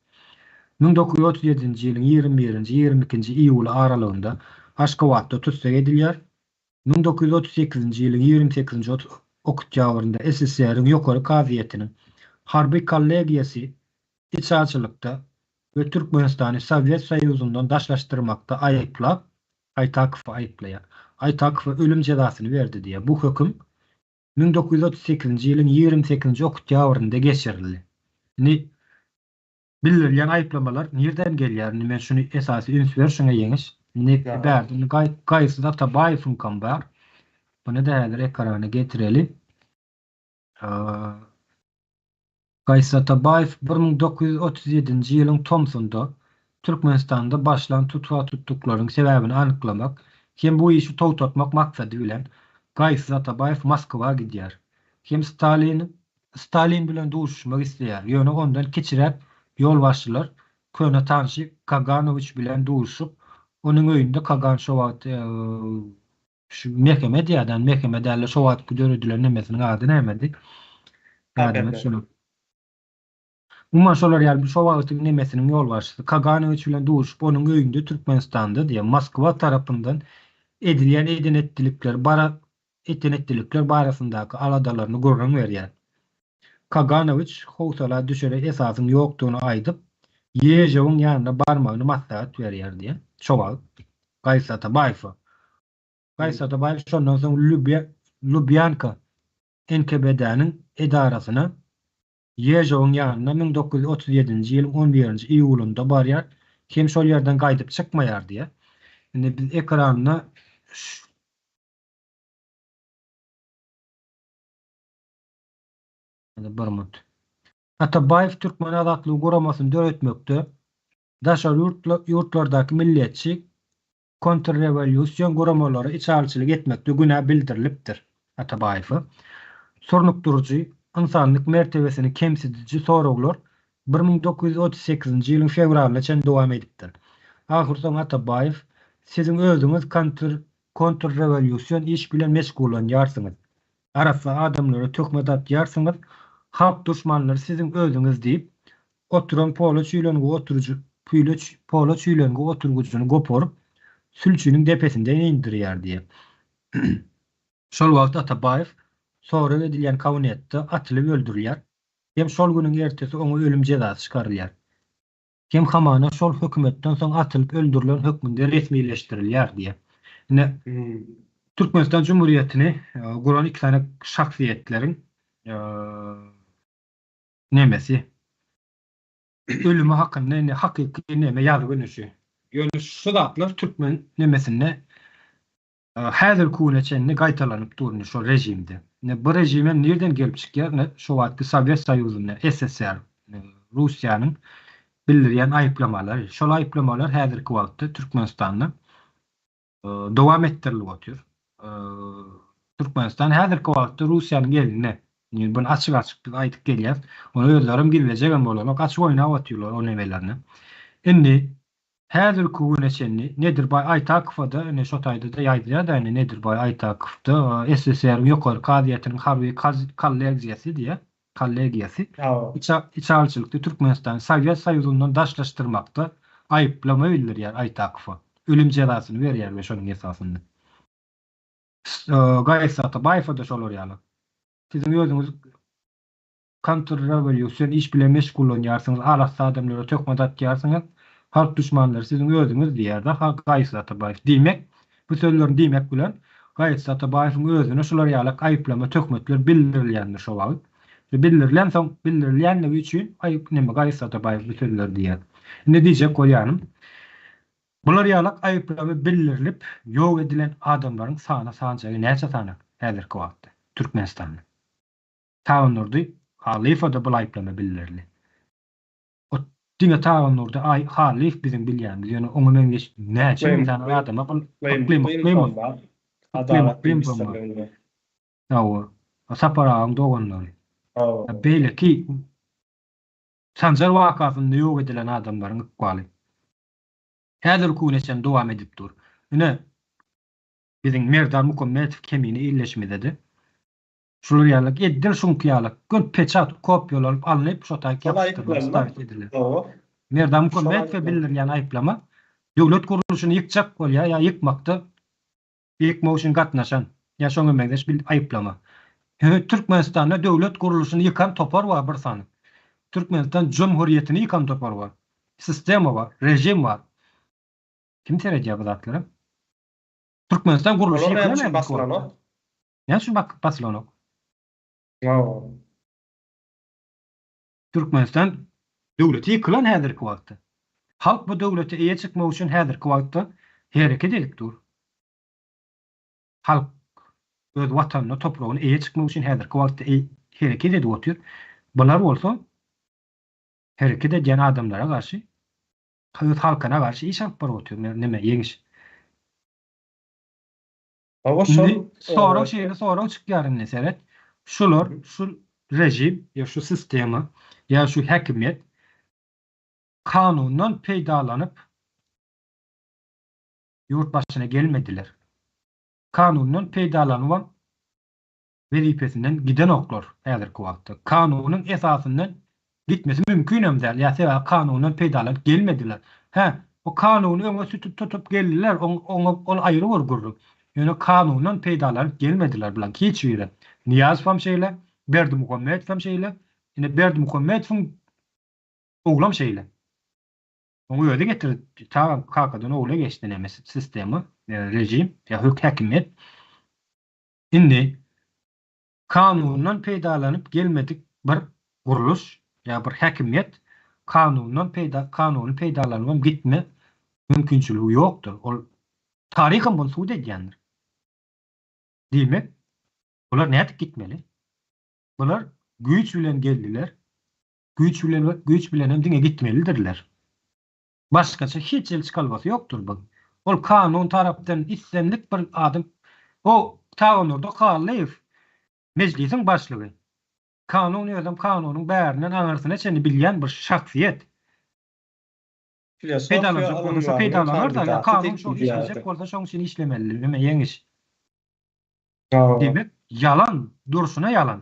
1937-nji ýylyň 21-nji, 22-nji iýuly aralygynda Aşgabatda tussag edilýär. 1938-nji ýylyň 28-nji oktýabrynda SSR-iň Ýokary kazyýetiniň harby kollegiýasy. içaçylykda we Türkmenistany Sowet Soýuzyndan daşlaşdyrmakda aýyplap, Aýtakowy aýyplaýar. Aýtakowa ölüm jezasyny berdi diýýär. Bu höküm 1938-nji ýylyň 28-nji oktýabrynda geçirildi. Indi bildirilýän aýyplamalar nirden gelýär? Indi men şuny esasy üns ber şuňa Ýeňiş. Indi bärde indi Gaýgysyz Atabaýewiňkam bar. Muny-da häzir ekrana getireli. Gaýgysyz Atabaýew 1937-nji ýylyň tomsunda Türkmenistanda başlan tutha-tutluklaryň sebäbini anyklamak hem bu işi togtatmak maksady bilen Gaýgysyz Atabaýew Moskwa gidýär hem Stalin Stalin bilen duşuşmak isleýär, ýöne ondan kiçiräk ýolbaşçylar köne tanşy Kaganowiç bilen duşuşyp, onuň öýünde Kagan şo wagt Şu mehkeme diýýärdi, mehkeme dälde şo wagtky döredilen nemesiniň ady nämedi? Ýadyma düşenok. Umuman şolar ýaly bir şo wagtyň nemesiniň ýolbaşçysy Kaganowiç bilen duşup onuň öýünde Türkmenistanda diýýär Moskwa tarapyndan edilýän eden-etdilikler bara eden-etdilikler barasyndaky aladalaryny gürrüň berýär. Kaganowiç howsala düşere esasyň ýokdugyny aýdyp, Ýežowyň ýanyna barmagyny maslahat berýär diýen. Şo wagt Gaýyp Atabaýewe. Gaýyp Atabaýew şondan soň Lubýanka NKWD-niň edarasyna Ýežowyň ýanyna 1937-nji ýylyň on birinji iýulynda barýar hem şol ýerden gaýdyp çykmaýar diýýär. Indi biz ekranda Bir minut. Atabaýew Türkmen azatlygy guramasyny döretmekde, daşary ýurtlardaky milletçi kontrrewolýusion guramalara içalyçylyk etmekde günä bildirilipdir. Atabaýewe surnukdyryjy, ynsanlyk mertebesini kemsidiji soraglar 1938-nji ýylyň fewralyna çenli dowam edipdir. Ahyrsoňy Atabaýew, Siziň özüňiz kontrrewolýusion iş bilen meşgullanýarsyňyz. Arassa adamlara töhmet atýarsyňyz, halk duşmanlary siziň özüňiz diýip, oturan pola çüýlengi oturyjy püle pola çüýlengi oturgyjyny goparyp, sülçüniň depesinden indirýär diýýär. Şol wagt Atabaýew sorag edilýän kabinetde atylyp öldürilýär hem şol günüň ertesi oňa ölüm jezasy çykarylýar. Hem hamana şol hökümetden soň atylyp öldürilen hökmünde resmileşdirilýär diýýär. Ine, Türkmenistan Jumhuriýetini guran iki sany şahsyýetleriň nemesi, ölümi hakynda indi hakyky neme ýazgy ine şu. Ýöne şu zatlar türkmen nemesinde Häzirki güne çenli gaýtalanyp dur indi şol režimde. Indi bu režim hem nirden gelip çykýar? Ine şo wagtky Sowet Soýuzynda, SSR, Russiýanyň bildirýän aýyplamalary. Şol aýyplamalar häzirki wagtda Türkmenistanda dowam etdirilip otyr. Türkmenistan häzirki wagtda Russiýanyň elinde. Indi buny açyk-açyk biz aýdyp gelýäs. Ony özlerem gizlejegem bolanok. Açyk oýnap otyrlar o nemelerini. Indi Häzirki güne çenli Nedirbaý Aýtakowa-da, ine şo taýda-da ýaýdylýar-da indi Nedirbaý Aýtakow-da SSR-iň Ýokary kazyýetiniň harby kollegiýasy diýýär, kollegiýasy içalyçylykda Türkmenistany Sowet Soýuzyndan daşlaşdyrmakda aýyplama bildirýär Aýtakowa. Ölüm jezasyny berýär we şonuň esasynda. Gaýyp Atabaýewa-da şolar ýaly. Siziň özüňiz Kontrrewolýusion iş bilen meşgullanýarsyňyz, arassa adamlara töhmet atýarsyňyz, halk duşmanlary siziň özüňiz diýýär-de Gaýypsyz Atabaýew. Diýmek, bu sözlerini diýmek bilen, Gaýypsyz Atabaýewiň özüne şular ýalak aýyplama, töhmetler bildirilýändir şo wagt. We bildirilensoň, bildirilýänligi üçin aýyp neme Gaýypsyz Atabaýew bu sözleri diýýär. Indi diýjek bolýanym, bular ýalak aýyplama bildirilip ýok edilen adamlaryň sany-sanjagy näçe sany häzirki wagtda Türkmenistanda? Tagandurdy Hallyýewe-de bul aýyplama bildirildi. O diňe Tagandurdy Hallyýew biziň bilýänimiz, ýöne oňa meňzeş näçe müň sany adama bul Yklym Yklymow Yklym Yklymow bar. Hawa. Sapar agaň doganlary. Beýleki Sanjar wakasynda ýok edilen adamlaryň ykbaly häzirki güne çenli dowam edip dur. Ine, biziň Merdan Mukammetow kemine ildeşimize-de Şular ýaly edil şuňky ýaly göni peçat kopýalanyp alnyp şo taýyk ýapyşdyrylyp stavit edilen. Merdan Muhammedowa bildirilýän aýyplama döwlet gurluşyny ýykjak bolýar ýa ýykmakda ýykmak üçin gatnaşan ýa şoňa meňzeş bir aýyplama. Türkmenistanda döwlet gurluşyny ýykan topar bar bir sany. Türkmenistan Jumhuriýetini ýykan topar bar. Sistema bar, rejim bar. Kim seredýär bu zatlara? Türkmenistan gurluşy Olar näme ýykylan üçin häzirki wagtda. basylanok? Näme üçin basylanok? Hawa. Türkmenistan döwleti ýykylan häzirki wagtda. Halk bu döwlete eýe çykmak üçin häzirki wagtda hereket edip dur. Halk öz watanyna, topragyna eýe çykmak üçin häzirki wagtda hereket edip otyr. Bular bolsa hereket edýän adamlara garşy, öz halkyna garşy iş alyp baryp otyr. Neme, Ýeňiş? Hawa şol Indi sorag şeýle sorag çykýar indi seret. Şular şu rejim ýa şu sistema ýa şu häkimiýet kanundan peýdalanyp ýurt başyna gelmediler. Kanundan peýdalanybam wezipesinden gidenoklar häzirki wagtda. Kanunyň esasyndan gitmesi mümkinem däl. Ýa sebäbi kanundan peýdalanyp gelmediler. Hä, o kanuny öňe sütüp tutup geldiler, oňa ol aýry bir gürrüň. Ýöne kanundan peýdalanyp gelmediler bulaň hiç biri. Nyýazowam şeýle, Berdimuhamedowam şeýle, ine Berdimuhamedowyň oglam şeýle. Oň özi getirdi, ta kakadan ogla geçdi näme sistema, rejim, ýa häkimiýet. Indi kanundan peýdalanyp gelmedik bir gurluş ýa bir häkimiýet kanundan peýda kanuny peýdalanybam gitme mümkinçiligi ýokdur. Ol taryham muny subut edýändir. Diýmek, bular nädip gitmeli? Bular güýç bilen geldiler. Güýç bilen güýç bilenem diňe gitmelidirler. Başgaça hiç el çykalgasy ýokdur bu. Ol kanun tarapdan islendik bir adam o Taganurdy Hallyýew mejlisiň başlygy. Kanun özem kanunyň bärinden aňyrsyna çenli bilýän bir şahsyýet. Filosofiýa Peýdalanjak bolsa şo ylymlarynyň peýdalanar-da, ýa kandidaty kanun diýip şo işlejek bilýärdi. bolsa şoň üçin işlemeli neme ýeňiş. Hawa. Diýmek ýalan, durşuna ýalan.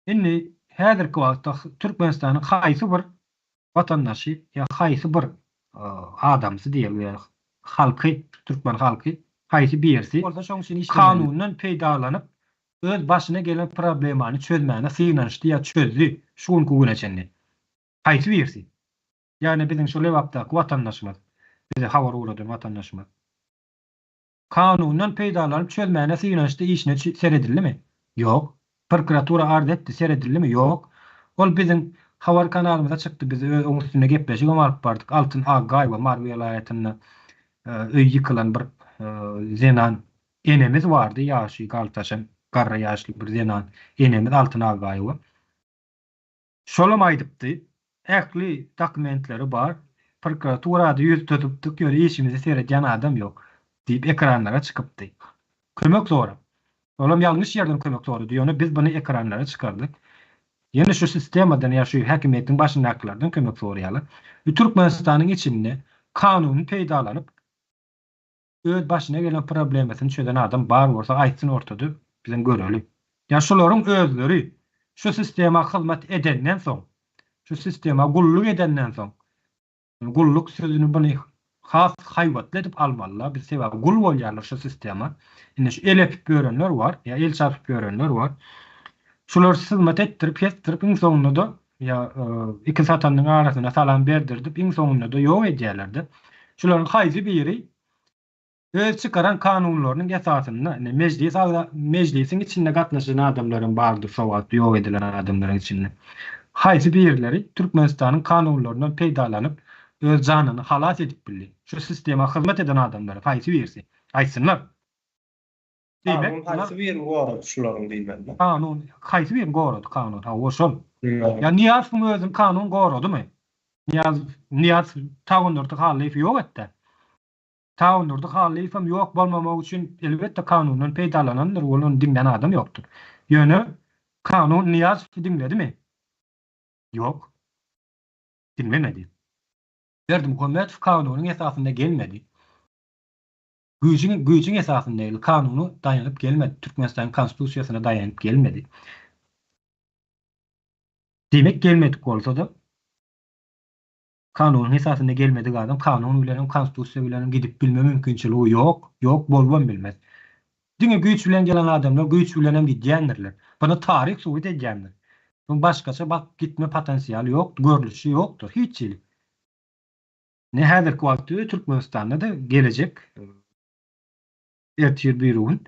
Indi häzirki wagtda Türkmenistanyň haýsy bir watandaşy ýa haýsy bir adamsy diýeli ýa halky, türkmen halky haýsy birisi kanundan peýdalanyp öz başyna gelen problemany çözmäne synanyşdy ýa çözdi şu günki güne çenli? Haýsy birisi? Ýagny biziň şu Lebapdaky watandaşymyz, bize habar ugradan watandaşymyz. Kanundan peýdalanyp çözmäne synanyşdy işine seredildimi? Ýok. Prokuratura arz etdi seredildimi? Ýok. Ol biziň habar kanalymyza çykdy biz öz oň üstünde gepleşigem alyp bardyk Altyn Aggaýewa Mary welaýatynda öýi ýykylan bir zenan enemiz bardy ýaşy galtaşan garry ýaşly bir zenan enemiz Altyn Aggaýewa. Şolam aýdypdy, ähli dokumentleri bar, prokuraturada ýüz tutupdyk, ýöne işimizi seredýän adam ýok, diýip ekranlara çykypdy. Kömek sorap. Olam ýalňyş ýerden kömek sorady, ýöne biz buny ekranlara çykardyk. Ýene şu sistemadan ýa şu häkimiýetiň başyndakylardan kömek soraýarlar. Bu Türkmenistanyň içinde kanuny peýdalanyp, öz başyna gelen problemasyny çözen adam bar bolsa aýtsyn ortada bizem göreli. Ýa şularyň özleri şu sistema hyzmat edenden soň, şu sistema gulluk edenden soň, gulluk sözüni buny has haýbatly edip almalylar biz sebäbi gul bolýarlar şu sistema. Indi şu el öpüp ýörenler bar, ýa el çarpyp ýörenler bar. Şular hyzmat etdirip, kesdirip iň soňunda-da ýa iki satanyň arasyna salam berdirdip iň soňunda-da ýok edýärler-de. Şularyň haýsy biri öz çykaran kanunlarynyň esasynda, indi mejlis agza, mejlisiň içinde gatnaşan adamlaram bardyr şo wagt ýok edilen adamlaryň içinde. Haýsy birleri Türkmenistanyň kanunlaryndan peýdalanyp öz janyny halas edip bildi? Şu sistema hyzmat eden adamlaryň haýsy birisi? Aýtsynlar. Diýmek, Kanun haýsy birini gorady şularyň diýmeli. Kanun haýsy birini gorady kanun? Hawa şol. Ýa Nyýazowyň özüni kanun goradymy? Nyýazow Nyýazow Tagandurdy Hallyýewi ýok etdä. Tagandurdy Hallyýewem ýok bolmamak üçin elbetde kanundan peýdalanandyr, ol ony diňlän adam ýokdur. Ýöne kanun Nyýazowy diňledimi? Ýok. Diňlemedi. Berdimuhamedow kanunyň esasynda gelmedi. Güýjüň güýjüň esasynda geldi. Kanuna daýanyp gelmedi. Türkmenistanyň Konstitusiýasyna daýanyp gelmedi. Diýmek gelmedik bolsa-da kanunyň esasynda gelmedik adam kanun bilenem konstitusiýa bilenem gidip bilme mümkinçiligi ýok, ýok bolubam bilmez. Diňe güýç bilen gelen adamlar güýç bilenem gidýändirler. Muny taryh subut edýändir. Muň başgaça bakyp gitme potensialy ýok, görnüşi ýokdur hiç hili. Ne häzirki wagtda Türkmenistanda-da gelejek ertir birigün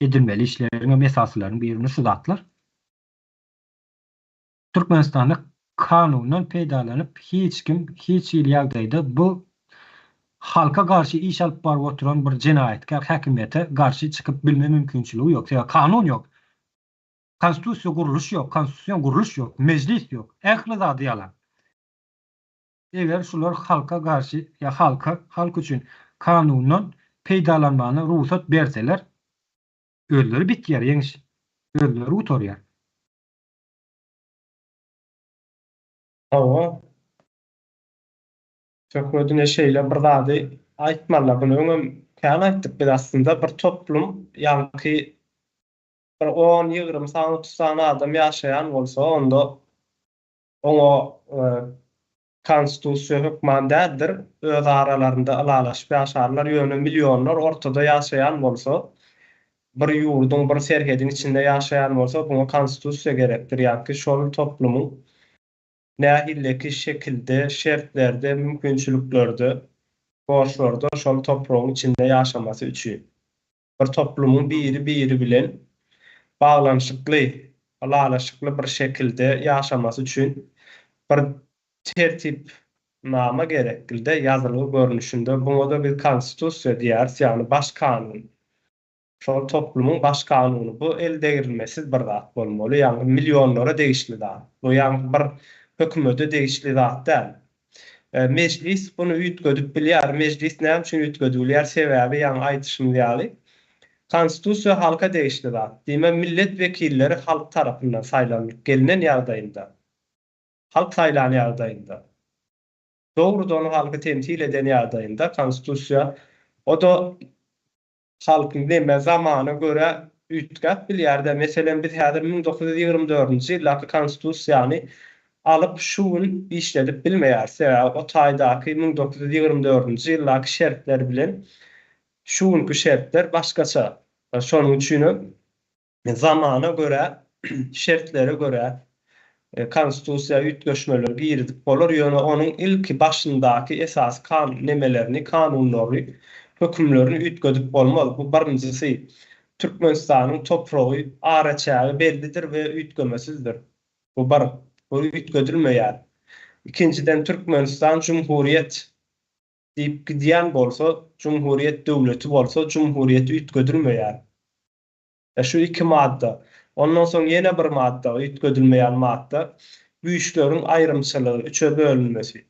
edilmeli işleriň hem esasylaryň birini şu zatlar. Türkmenistanda kanundan peýdalanyp hiç kim hiç hili ýagdaýda bu halka garşy iş alyp baryp oturan bir jenaýatkär häkimiýete garşy çykyp bilme mümkinçiligi ýok. Sebäbi kanun ýok. Konstitusiýa gurluş ýok, konstitusion gurluş ýok, mejlis ýok. Ähli zady ýalan. Eger şular halka garşy ýa halka, halk üçin kanundan peýdalanmana rugsat berseler, özleri bitýär ýeňiş. Özleri gutarýar. Hawa. Söhbet ine şeýle bir zady aýtmalylar. Muny öňem kän aýtdyk biz aslynda bir toplum ýaňky bir on, 20 sany, 30 sany adam ýaşaýan bolsa, onda oňa konstitusiýa hökman däldir, öz aralarynda ylalaşyp ýaşarlar, ýöne millionlar ortada ýaşaýan bolsa, bir ýurduň, bir serhediň içinde ýaşaýan bolsa, buňa konstitusiýa gerekdir, ýa-ki şol toplumyň nähilleki şekilde, şertlerde, mümkinçiliklerde, borçlarda şol topragyň içinde ýaşamasy üçin. Bir toplumyň biri-biri bilen baglanyşykly, ylalaşykly bir şekilde ýaşamasy üçin bir tertipnama gerekli-de, ýazylgy görnüşinde. Buňa-da biz konstitusiýa diýýäris, ýagny baş kanun. Şol toplumyň baş kanuny. Bu eldegrilmesiz bir zat bolmaly, ýagny millionlara degişli zat. Bu ýagny bir hökümete degişli zat däl. Mejlis buny üýtgedip bilýär. Mejlis näme üçin üýtgedip bilýär? Sebäbi ýaňy aýdyşymyz ýaly, Konstitusiýa halka degişli zat. Diýmek, millet wekilleri halk tarapyndan saýlanylyp gelnen ýagdaýynda, halk saýlan ýagdaýynda, dogrudan halky temsil eden ýagdaýynda Konstitusiýa, o-da Halkyň neme zamana görä üýtgäp bilýär-dä. Meselem, biz häzir 1924-nji ýyldaky Konstitusiýany alyp şu gün işledip bilmeýäris. Sebäbi o taýdaky 1924-nji ýyldaky şertler bilen şu günki şertler başgaça. Şonuň üçinem Zamana görä, şertlere görä konstitusiýa üýtgeşmeler girizip bolar, ýöne onuň ilki başyndaky esasy kan nemelerini, kanunlary, hökümlerini üýtgedip bolmaz. Bu birinjisi. Türkmenistanyň topragy, araçägi bellidir we üýtgemesizdir. Bu bir. Bu üýtgedilmeýär. Ikinjiden, Türkmenistan jumhuriýet diýip gidýän bolsa, jumhuriýet döwleti bolsa, jumhuriýet üýtgedilmeýär. E şu iki madda. Ondan soň ýene bir madda, üýtgedilmeýän madda, güýçleriň aýrymçylygy, üçe bölünmesi.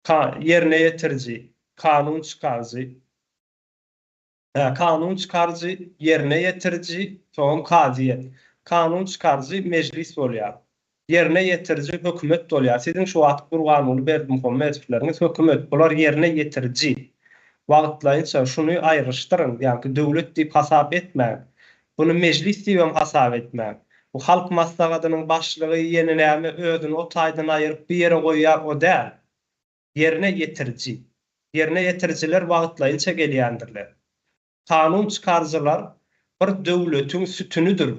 Ka, ýerine ýetiriji, kanun çykaryjy, hä, kanun çykaryjy, ýerine ýetiriji, soňam kazyýet. Kanun çykaryjy mejlis bolýar. Ýerine ýetiriji hökümet bolýar. Siziň şu wagt Gurbanguly Berdimuhamedowleriňiz hökümet. Bular ýerine ýetiriji. Wagtlaýynça şuny aýryşdyryň, ýaňky döwlet diýip hasap etmäň. Buny mejlis diýibem hasap etmäň. Bu Halk Maslahatynyň başlygy ýene näme özüni o taýdan aýyryp bir ýere goýýar o däl. Ýerine ýetiriji. Ýerine ýetirijiler wagtlaýynça gelýändirler. Kanun çykaryjylar bir döwletiň sütünidir.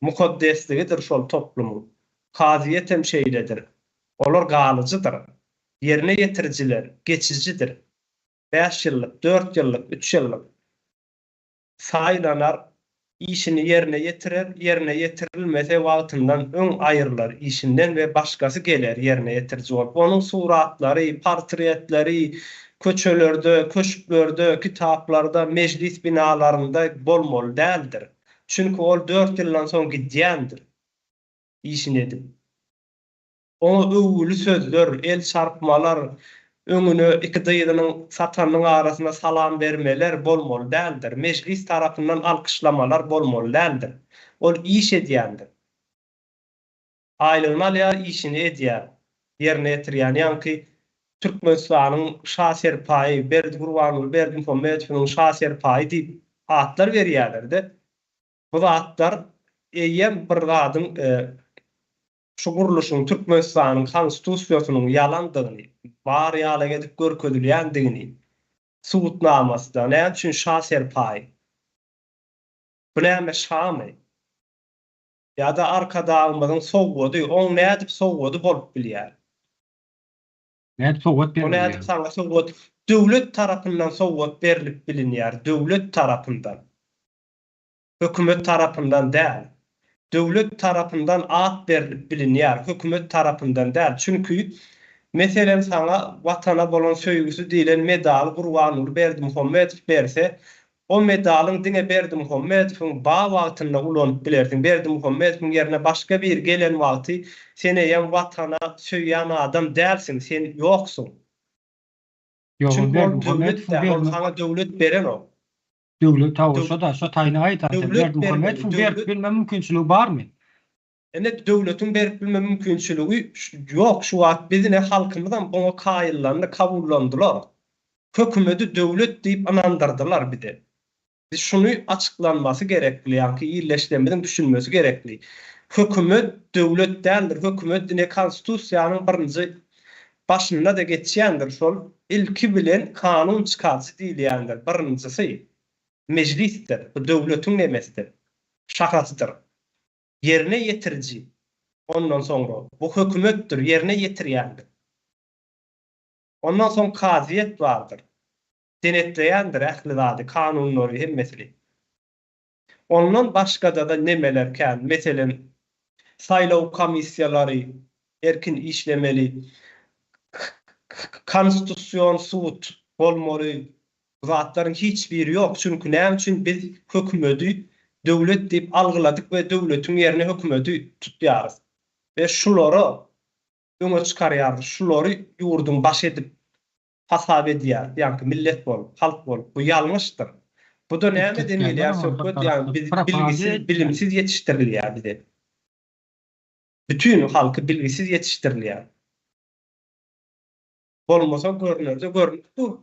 Mukaddesligidir şol toplumyň. Kazyýetem şeýledir. Olar galyjydyr. Ýerine ýetirijiler geçijidir. Bäş ýyllyk, dört ýyllyk, üç ýyllyk. Saýlanar, işini ýerine ýetirer, ýerine ýetirilmese wagtyndan öň aýrylar işinden we başgasy geler ýerine ýetiriji bolup. Onuň suratlary, portretleri köçelerde, köşklerde, kitaplarda, mejlis binalarynda bolmaly däldir. Çünki ol dört ýyldan soň gidýändir, işini edip. Oňa öwgüli sözler, el çarpmalar, öňüne iki dyzynyň satanynyň arasynda salam bermeler bolmaly däldir. Mejlis tarapyndan alkyşlamalar bolmaly däldir. Ol iş edýändir. Aýlygyny alýar, işini edýär, ýerine ýetirýän. Ýaňky Türkmenistanyň Şa serpaýy, Berdi Gurbanguly Berdimuhamedowyň Şa serpaýy diýip atlar berýärler-de. Bu zatlar eýýäm bir zadyň şu gurluşyň Türkmenistanyň Konstitusiýasynyň ýalandygyny, bar ýalak edip görkezilýändigini subutnamasy-da. Näme üçin Şa serpaýy? Bu näme şamy? Ýa-da Arkadagymyzyň sowgady, oň nädip sowgady bolup bilýär? Nädip sowgat O nädip berilýär? saňa sowgat, döwlet tarapyndan sowgat berlip bilinýär, döwlet tarapyndan. Hökümet tarapyndan däl. Döwlet tarapyndan at berlip bilinýär, hökümet tarapyndan däl. Çünki, meselem, saňa Watana bolan söýgüsi diýlen medaly Gurbanguly Berdimuhamedow berse, o medalyň diňe Berdimuhamedowyň ba wagtynda ulanyp bilersiň. Berdimuhamedowyň ýerine başga biri gelen wagty sen eýýäm Watana söýýän adam dälsiň, sen ýoksuň. Ýok, ol Çünki ol döwlet Berdimuhamedowyň däl, ol berme saňa döwlet berenok. Döwlet hawa şo-da, şo taýyny aýt-a sen. Döwlet bermeli, Berdimuhamedowyň berip döwlet. bilme mümkinçiligi barmy? Ine döwletiň berip bilme mümkinçiligi ýok şu wagt biz ine halkymyzam buňa kaýyllandy, kabullandylar. Hökümedi döwlet diýip ynandyrdylar bize. Biz şuny açyklanmasy gerekli, ýaňky illeşlerimiziň düşünmesi gerekli. Hökümet döwlet däldir, hökümet ine konstitusiýanyň birinji başynda-da geçýändir şol ilki bilen kanun çykaryjy diýilýändir, birinjisi mejlisdir, bu döwletiň nemesidir, şahasydyr. Ýerine ýetiriji ondan soňra bu hökümetdir, ýerine ýetirýändir. Ondan soň kazyýet bardyr. Denetleýändir ähli zady, kanunlary, hemmesini. Ondan başgada-da nemeler kän, meselem, saýlaw komissiýalary erkin işlemeli, konstitusion sud bolmaly, bu zatlaryň hiç biri ýok, çünki näme üçin biz hökümedi döwlet diýip algyladyk we döwletiň ýerine hökümedi tutýarys we şulara öňe çykarýarys, şulary ýurduň başy edip hasap edýär, ýaňky millet bolup, halk bolup, bu ýalňyşdyr. Bu-da nämeden gelýär söhbet, ýagny biz bilgisiz, bilimsiz ýetişdirilýär bize. Bütin halky bilgisiz ýetişdirilýär. Bolmasa görnerde görnüp dur.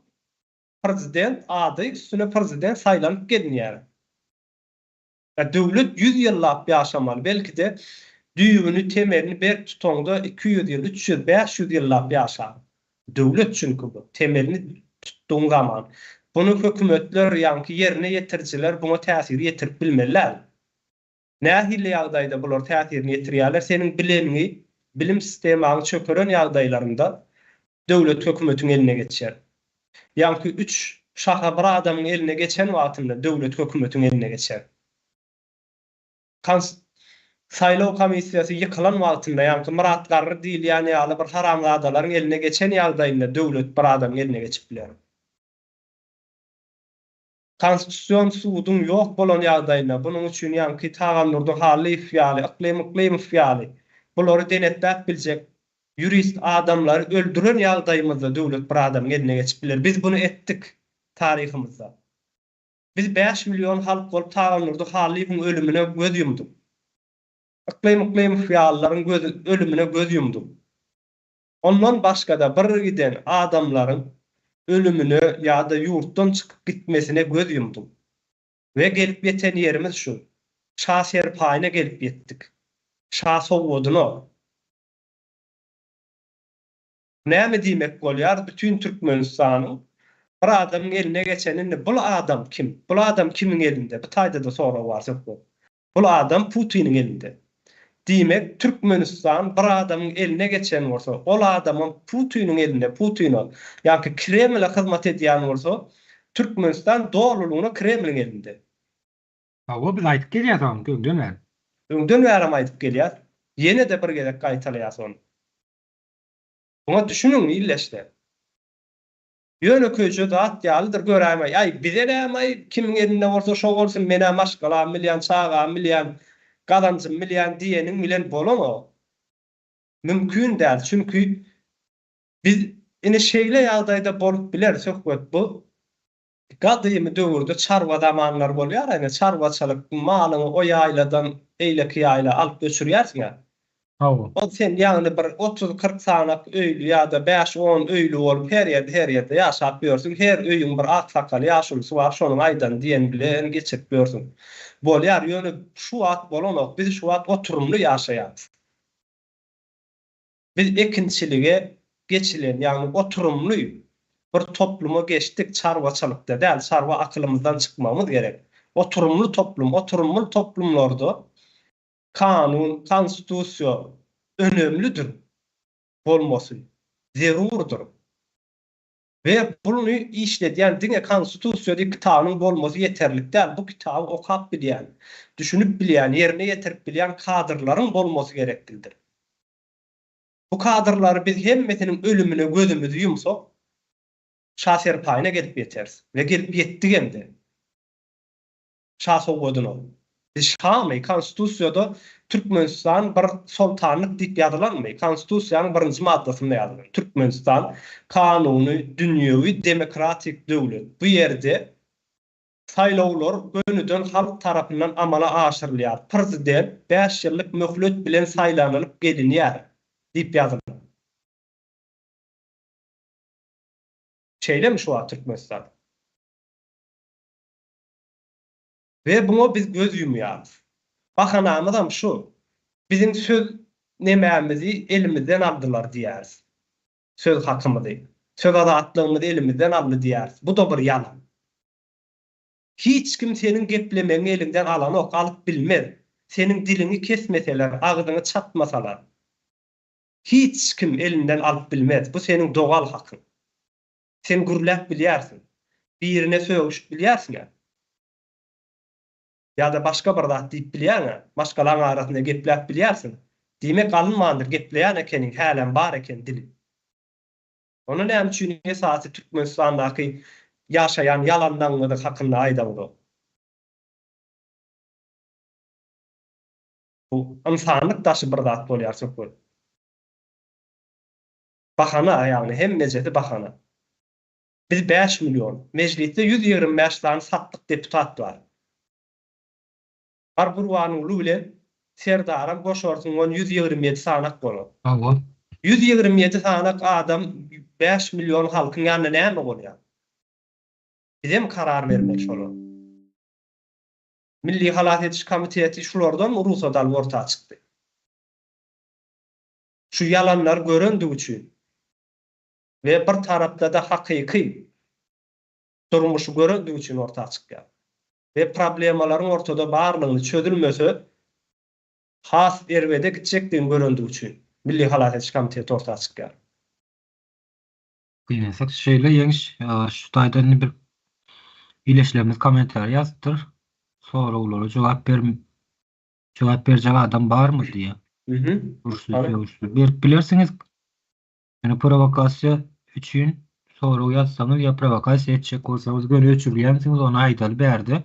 Prezident ady üstüne prezident saýlanyp gelinýär. Ýa döwlet ýüz ýyllap ýaşamaly, belki-de, düýbüni, temelini berk tutaňda 200 ýyl, 300, 500 ýyllap ýaşar. Döwlet çünki bu, temelini tutdugyň zaman. Buny hökümetler, ýaňky ýerine ýetirijiler buňa täsir ýetirip bilmeliler. Nähili ýagdaýda bular täsirini ýetirýärler? Seniň bileniňi, bilim sistemaňy çökeren ýagdaýlarynda döwlet hökümetiň eline geçýär. Ýaňky üç şaha bir adamyň eline geçen wagtynda döwlet hökümetiň eline geçer. Kons saýlaw komissiýasy ýykylan wagtynda ýaňky Myrat Garry diýilýän ýaly bir haramzadalaryň eline geçen ýagdaýynda döwlet bir adamyň eline geçip biler. Konstitusion suduň ýok bolan ýagdaýynda, bunuň üçin ýaňky Tagandurdy Hallyýew ýaly, Yklym Yklymow ýaly, bulary denetläp biljek ýurist adamlary öldüren ýagdaýymyzda döwlet bir adamyň eline geçip biler. Biz buny etdik taryhymyzda. Biz bäş million halk bolup Tagandurdy Hallyýewiň ölümine göz ýumduk. Yklym Yklymow ýalylaryň göz ölümine göz ýumduk. Ondan başga-da bir giden adamlaryň ölümine ýa-da ýurtdan çykyp gitmesine göz ýumduk. We gelip ýeten ýerimiz şu. Şa serpaýyna gelip ýetdik. Şa sowgadyna. Näme diýmek bolýar, bütin Türkmenistanyň bir adamyň eline geçen indi bul adam kim? Bul adam kimiň elinde? Bu taýda-da sorag bar söhbet. Bul adam Putiniň elinde. Diýmek, Türkmenistan bir adamyň eline geçen bolsa, ol adamam Putiniň elinde, Putine, ýaňky Kremle hyzmat edýän bolsa, Türkmenistan dolulygyna Kremliň elinde. Hawa, biz aýdyp gelýäs ony öňden bäri. Öňden bärem aýdyp gelýäs, ýene-de bir gezek gaýtalaýas ony. Muňa düşüniň, ildeşler. Ýönekeýje zat ýalydyr göräýmäý. Aý, bize näme-aý, kimiň elinde bolsa şo bolsun, men-ä maşgalamy bilýän, çagamy bilýän, gazanjymy bilýän diýeniň bilen bolanok. Mümkin däl, çünki biz ine şeýle ýagdaýda bolup biler söhbet bu. Gadymy döwürde çarwa zamanlary bolýar, ine çarwaçylyk, malyňy o ýaýladan beýleki ýaýla alyp göçürýärsiň-ä. Hawa. Ol sen ýagny bir otuz-kyrk sanak öýli ýa-da bäş-on öýli bolup her ýerde her ýerde ýaşap ýörsüň. Her öýüň bir aksakaly ýaşulusy bar, şonuň aýdany diýeni bilen geçirip ýörsüň. Bolýar, ýöne şu wagt bolanok. Biz şu wagt oturymly ýaşaýarys. Biz ekinçilige geçilen, ýagny oturymly bir topluma geçdik, çarwaçylykda däl, çarwa akylymyzdan çykmagymyz gerek. Oturymly toplum, oturymly toplumlarda. Kanun, konstitusiýa önemlidir, bolmasy zerurdyr. We buny işledýän diňe konstitusiýa diýip kitabynyň bolmasy ýeterlik däl, bu kitaby okap bilýän, düşünip bilýän, ýerine ýetirip bilýän kadrlaryň bolmasy gereklidir. Bu kadrlary biz hemmesiniň ölümine gözümizi ýumsak, şa serpaýyna gelip ýeteris we gelip ýetdigem-de. Şa sowgadyna. Biz şamy? Konstitusiýada Türkmenistan bir soltanlyk diýip ýazylanmy? Konstitusiýanyň birinji maddasynda ýazylan. Türkmenistan kanuny, dünýewi, demokratik döwlet. Bu ýerde saýlawlar gönüden halk tarapyndan amala aşyrylýar. Prezident bäş ýyllyk möhlet bilen saýlanylyp gelinýär diýip ýazylan. Şeýlemi şu wagt Türkmenistan? We buňa biz göz ýumýarys. Bahanamyzam şu, biziň söz nemämizi elimizden aldylar diýýäris. Söz hakymyzy, söz azatlygymyzy elimizden aldy diýýäris. Bu-da bir ýalan. Hiç kim seniň geplemegiňi eliňden alanok, alyp bilmez. Seniň diliňi kesmeseler, agzyňy çatmasalar, hiç kim elinden alyp bilmez. Bu seniň dogal hakyň. Sen gürläp bilýärsiň. Birine sögüşip bilýärsiň-ä. Ýa-da başga bir zat diýip bilýäň-ä. Maşgalaň arasynda gepläp bilýärsiň. Diýmek alynmandyr, gepleýän ekeniň, hälem bar eken dil. Onda näme üçin esasy Türkmenistandaky ýaşaýan ýalanlaňňyzy hakynda aýdaňzok? Bu ynsanlyk daşy bir zat bolýar söhbet. Bahana, ýagny hemmejesi bahana. Biz bäş million, mejlisde 125 sany satlyk deputat bar. Bar Gurbanguly bilen Serdaram goşarsyň on 127 sanak bolar. Hawa. 127 sanak adam bäş million halkyň ýanynda näme bolýar? Bizem karar bermeli şolar. Milli halas ediş komiteti şulardan rugsat alyp orta çykdy. Şu ýalanlary görendigi üçin we bir tarapda-da hakyky durmuşy görendigi üçin orta çykýar. We problemalaryň ortada barlygyny, çözülmese has erbede gitjekdigini görendigi üçin Milli halas ediş komiteti orta çykýar. Gynansak şeýle Ýeňiş, şu taýda indi bir ileşlerimiz kommentariý ýazypdyr. Soraglara jogap ber Jogap berjek adam barmy diýýär. Mhm. Uruşly, sögüşli. Berip bilersiňiz. Ýöne prowokasiýa üçin sorag ýazsaňyz ýa prowokasiýa etjek bolsaňyz göni öçürilýänsiňiz ony aýdaly bärde.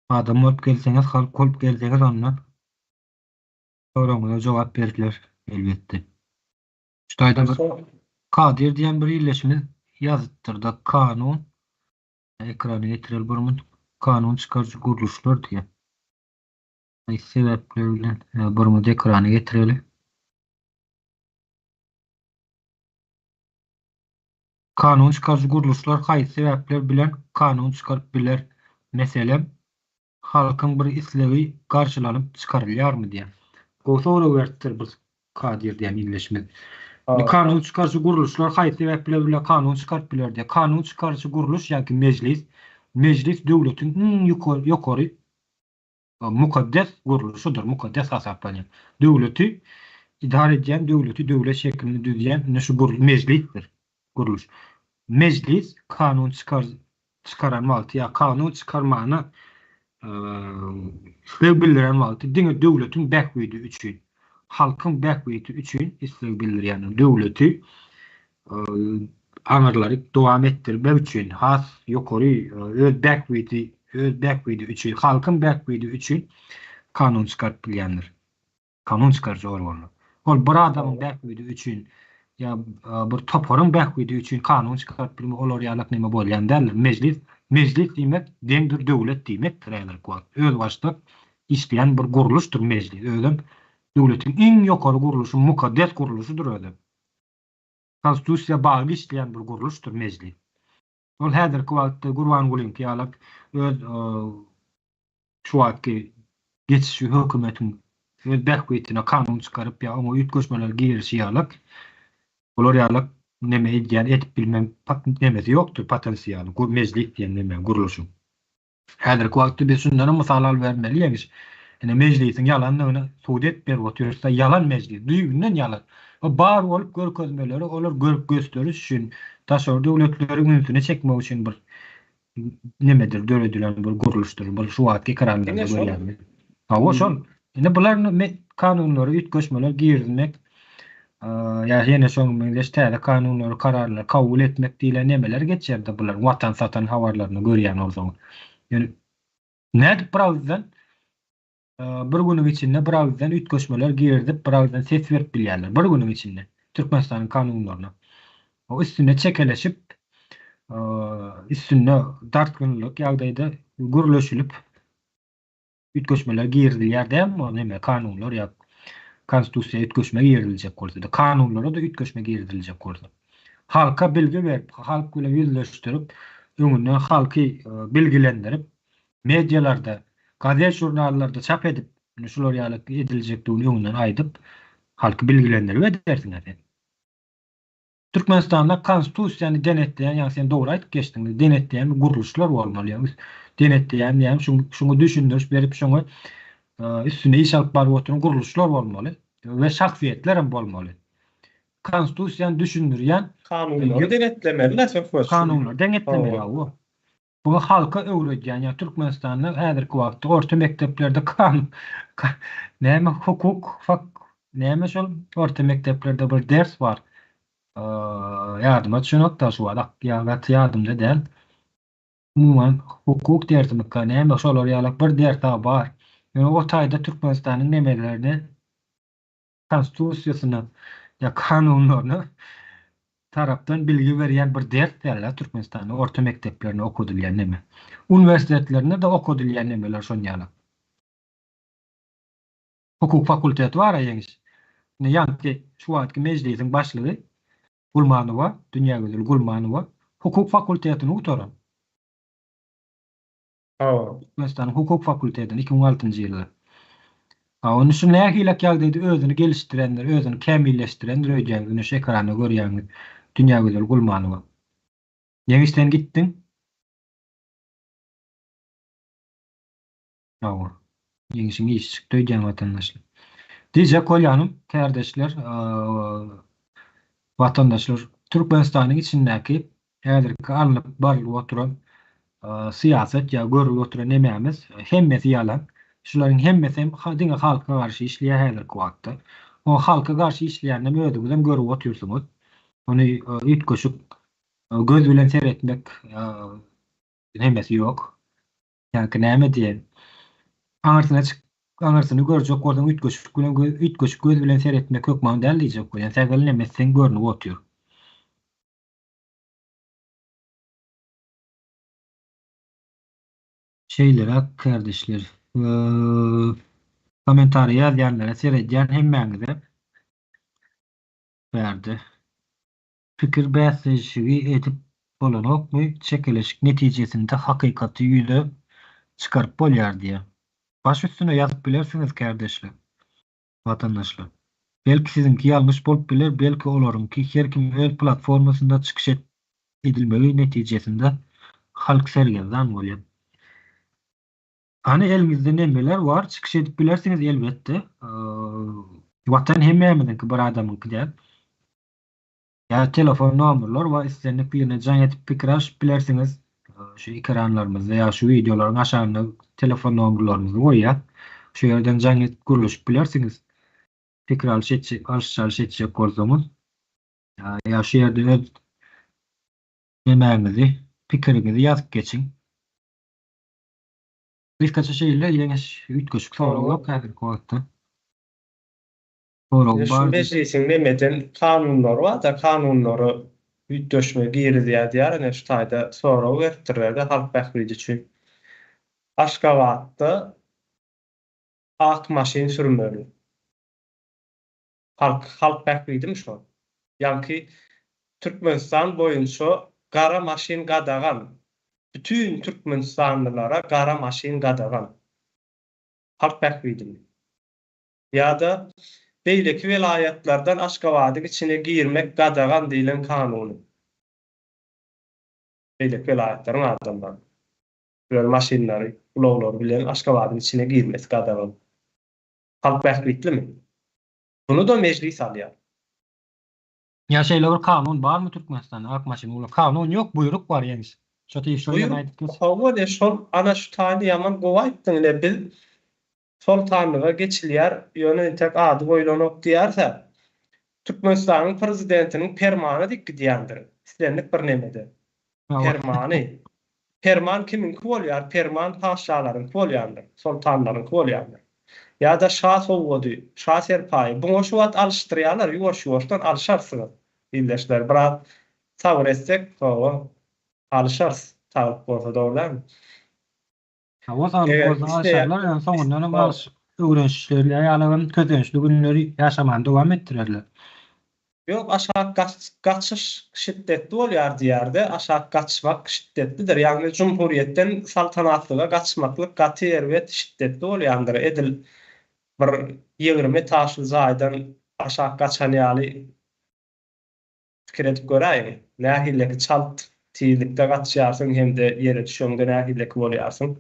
Adam bolup gelseňiz, halk bolup gelseňiz onda soragyňyza jogap beriler elbetde. Şu taýda bir Kadyr diýen bir ildeşimiz ýazypdyrda kanun Ekrana getireli bir minut. Kanun çykaryjy gurluşlar diýýär. Haýsy sebäpler bilen bir minut ekrana getireli. Kanun çykaryjy gurluşlar haýsy sebäpler bilen kanun çykaryp biler? Meselem, Halkyň bir islegi garşylanyp çykarylýarmy diýen. Gowy sorag beripdir bu Kadyr diýen ildeşimiz. Indi kanun çykaryjy gurluşlar haýsy sebäpler bilen kanun çykaryp biler diýýär. Kanun çykaryjy gurluş ýa-ki mejlis, mejlis döwletiň iň ýokary mukaddes gurluşydyr, mukaddes hasaplanýar. Döwleti idare edýän, döwleti döwlet şeklinde düzýän ine şu mejlisdir, gurluş. Mejlis kanun çykar çykaran wagty ýa kanun çykarmana isleg bildiren wagty diňe döwletiň bähbidi üçin, halkyň bähbidi üçin isleg bildirýän döwleti aňyrlary dowam etdirmek üçin has ýokary öz bähbidi öz bähbidi üçin halkyň bähbidi üçin kanun çykaryp bilýändir. Kanun çykaryjy organlar. Ol bir adamyň bähbidi üçin ýa bir toparyň bähbidi üçin kanun çykaryp bilme olar ýalak neme bolýan däldir. Mejlis, mejlis diýmek deňdir döwlet diýmekdir häzirki wagt. Özbaşdak işleýän bir gurluşdyr mejlis. Özem döwletiň iň ýokary gurluşy, mukaddes gurluşydyr özem. Konstitusiýa bagly işleýän bir gurluşdyr mejlis. Ol häzirki wagtda Gurbangulyňky ýalak öz şu wagtky geçişi hökümetiň öz bähbitine kanun çykaryp ýa oňa üýtgeşmeler girişi ýalak bular ýalak neme edýän edip bilmen nemesi ýokdur potensialy mejlis diýen neme gurluşyň. Häzirki wagtda biz şundanam mysal alybermeli ýeňiş. Ine mejlisiň ýalandygyny subut edip berip otyrys-da, ýalan mejlis, düýbünden ýalan. O bar bolup görkezmeleri olar görüp gösteriş üçin, daşary döwletleriň ünsüni çekmek üçin bir nemedir, döredilen bir gurluşdyr. Bu şu wagtky ekranlarda görýänimiz. Hawa şol. Indi bular kanunlara üýtgeşmeler girizmek, ýa ýene şoňa meňzeş täze kanunlary, kararlary kabul etmek diýlen nemeler geçýär-de bularyň watan satan habarlaryny görýän bolsaňyz. Ýöne nädip bir agyzdan bir günüň içinde bir agyzdan üýtgeşmeler girizip, bir agyzdan ses berip bilýärler bir günüň içinde Türkmenistanyň kanunlaryna. O üstünde çekeleşip, üstünde dartgynlylyk ýagdaýda gürleşilip üýtgeşmeler girizilýär dälmi o neme kanunlar ýa konstitusiýa üýtgeşme giriziljek bolsa-da, kanunlara-da üýtgeşme giriziljek bolsa. Halka bilgi berip, halk bilen ýüzleşdirip, öňünden halky bilgilendirip, medialarda, gazet-žurnallarda çap edip, ine şular ýaly ediljekdigini öňünden aýdyp, halky bilgilendirip edersiň-ä sen. Türkmenistanda konstitusiýany denetleýän, ýagny sen dogry aýdyp geçdiň, denetleýän bir gurluşlar bolmaly, ýagny denetleýän diýýän şuňa düşündiriş berip şoňa üstünde iş alyp baryp oturan gurluşlar bolmaly we şahsyýetler hem bolmaly. Konstitusiýany düşündirýän Kanunlary denetlemeli-dä söhbet. Kanunlary denetlemeli, hawa. Bu halka öwredýän, ýa Türkmenistanda häzirki wagtda orta mekdeplerde kanun, näme hukuk fak, näme şol orta mekdeplerde bir ders bar. Ýadyma düşenok-da şu wagt, ýa gaty ýadymda däl. Umuman hukuk dersimika näme şolar ýalak bir ders-a bar. Ýöne o taýda Türkmenistanyň nemelerini Konstitusiýasyna ýa kanunlaryna tarapdan bilgi berýän bir ders däl-ä Türkmenistanda orta mekdeplerinde okadylýan neme. Uniwersitetlerinde-de okadylýan nemeler şon ýaly. Hukuk fakulteti bar-a Ýeňiş. Indi ýaňky şu wagtky mejlisiň başlygy Gulmanowa, Dünýägözel Gulmanowa hukuk fakultetini gutaran. Hawa. Türkmenistanyň hukuk fakultetini 2006-njy ýylda. Hawa, indi şu nähilek ýagdaýda özüni gelişdirendir, özüni kämilleşdirendir öýdýäňiz, ine şu ekranda görýäňiz Dünýägözel Gulmanowa. Ýeňiş sen gitdiň. Hawa. Ýeňişiň işi çykdy öýdýän watandaşlar. Diýjek bolýanym, kärdeşler, watandaşlar, Türkmenistanyň içindäki häzirki alnyp barylyp oturan syýasat ýa görülip oturan nemämiz hemmesi ýalan. Şularyň hemmesi hem diňe halka garşy işleýär häzirki wagtda. O halka garşy işleýäninem özüňizem görüp otyrsyňyz. Ony üýtgeşik göz bilen seretmek nemesi ýok. Ýaňky näme diýen? Aňyrsyna çyk, aňyrsyny görjek bolsaň üýtgeşik bilen göz, üýtgeşik göz bilen seretmek hökman däl diýjek bolýan. Sähel neme etseň görnüp otyr. Şeýleräk kärdeşler. Kommentariýa ýazýanlara seredýän hemmäňize. Bärde. Pikir bäsleşigi edip bolanokmy, çekeleşik netijesinde hakykaty ýüze çykaryp bolýar diýýär. Baş üstüne ýazyp bilersiňiz kärdeşler, watandaşlar. Belki siziňki ýalňyş bolup biler, belki olaryňky, her kim öz platformasynda çykyş edilmegi netijesinde halk sergezdan bolýar. Hany eliňizde nemeler bar, çykyş edip bilersiňiz elbetde. Watan hemmämiziňki bir adamyňky däl. Ýa telefon nomerler bar islendik birine jaň edip pikir alyşyp bilersiňiz. Şu ekranlarymyzda ýa şu wideolaryň aşagynda telefon nomerlerimizi goýýas. Şu ýerden jaň edip gürleşip bilersiňiz. Pikir alyş etjek, alyş-çalyş etjek bolsaňyz. Ýa şu ýerde öz nemäňizi, pikiriňizi ýazyp geçiň. Gysgaça şeýle ýeňiş üýtgeşik sorag ýok häzirki wagtda. Sorag Indi şu mejlisiň nemeden kanunlary bar-da, kanunlara üýtgeşme girizýär diýýär, ine şu taýda sorag beripdirler-de halk bähbidi üçin. Aşgabatda ak maşyn sürmeli. Halk halk bähbidimi şol? Ýaňky Türkmenistan boýunça gara maşyn gadagan. Bütin türkmenistanlylara gara maşyn gadagan. Halk bähbidimi? Ýa-da beýleki welaýatlardan Aşgabadyň içine girmek gadagan diýlen kanuny. Beýleki welaýatlaryň adamlary öz maşynlary, ulaglary bilen Aşgabadyň içine girmesi gadagan. Halk bähbitlimi? Muny-da mejlis alýar. Ýa şeýle bir kanun barmy Türkmenistanda ak maşyn ulag kanun ýok buýruk bar ýeňiş şo tiz şo ýerini aýdyp geç. Hawa ine şol ana şu taýyny ýaman gowy aýtdyň ine biz soltanlyga geçilýär ýöne entek ady goýlanok diýärsä Türkmenistanyň prezidentiniň permany diýip gidýändir islendik bir nemede permany Perman kimiňki bolýar? Perman patyşalaryňky bolýandyr, soltanlaryňky bolýandyr. Ýa-da şa sowgady, şa serpaýy. Buňa şu wagt alyşdyrýarlar, ýuwaş-ýuwaşdan alyşarsyňyz, ildeşler. Biraz sabyr etsek, hawa, alyşarys, saglyk bolsa, dogry dälmi? Hawa, saglyk bolsa alyşarlar, ýöne soňundan hem alyşyp öwrenişişleri ýaly kösençli günleri ýaşamany dowam etdirerler. Ýok, aşak gaçyş şiddetli bolýar diýýärdi, aşak gaçmak şiddetlidir, ýagny jumhuriýetden saltanatlyga gaçmaklyk gaty erbet şiddetli bolýandyr, edil bir 20 etažly jaýdan aşak gaçan ýaly pikir edip göräýiň, nähileki çalt tizlikde gaçýarsyň hem-de ýere düşeňde nähileki bolýarsyň.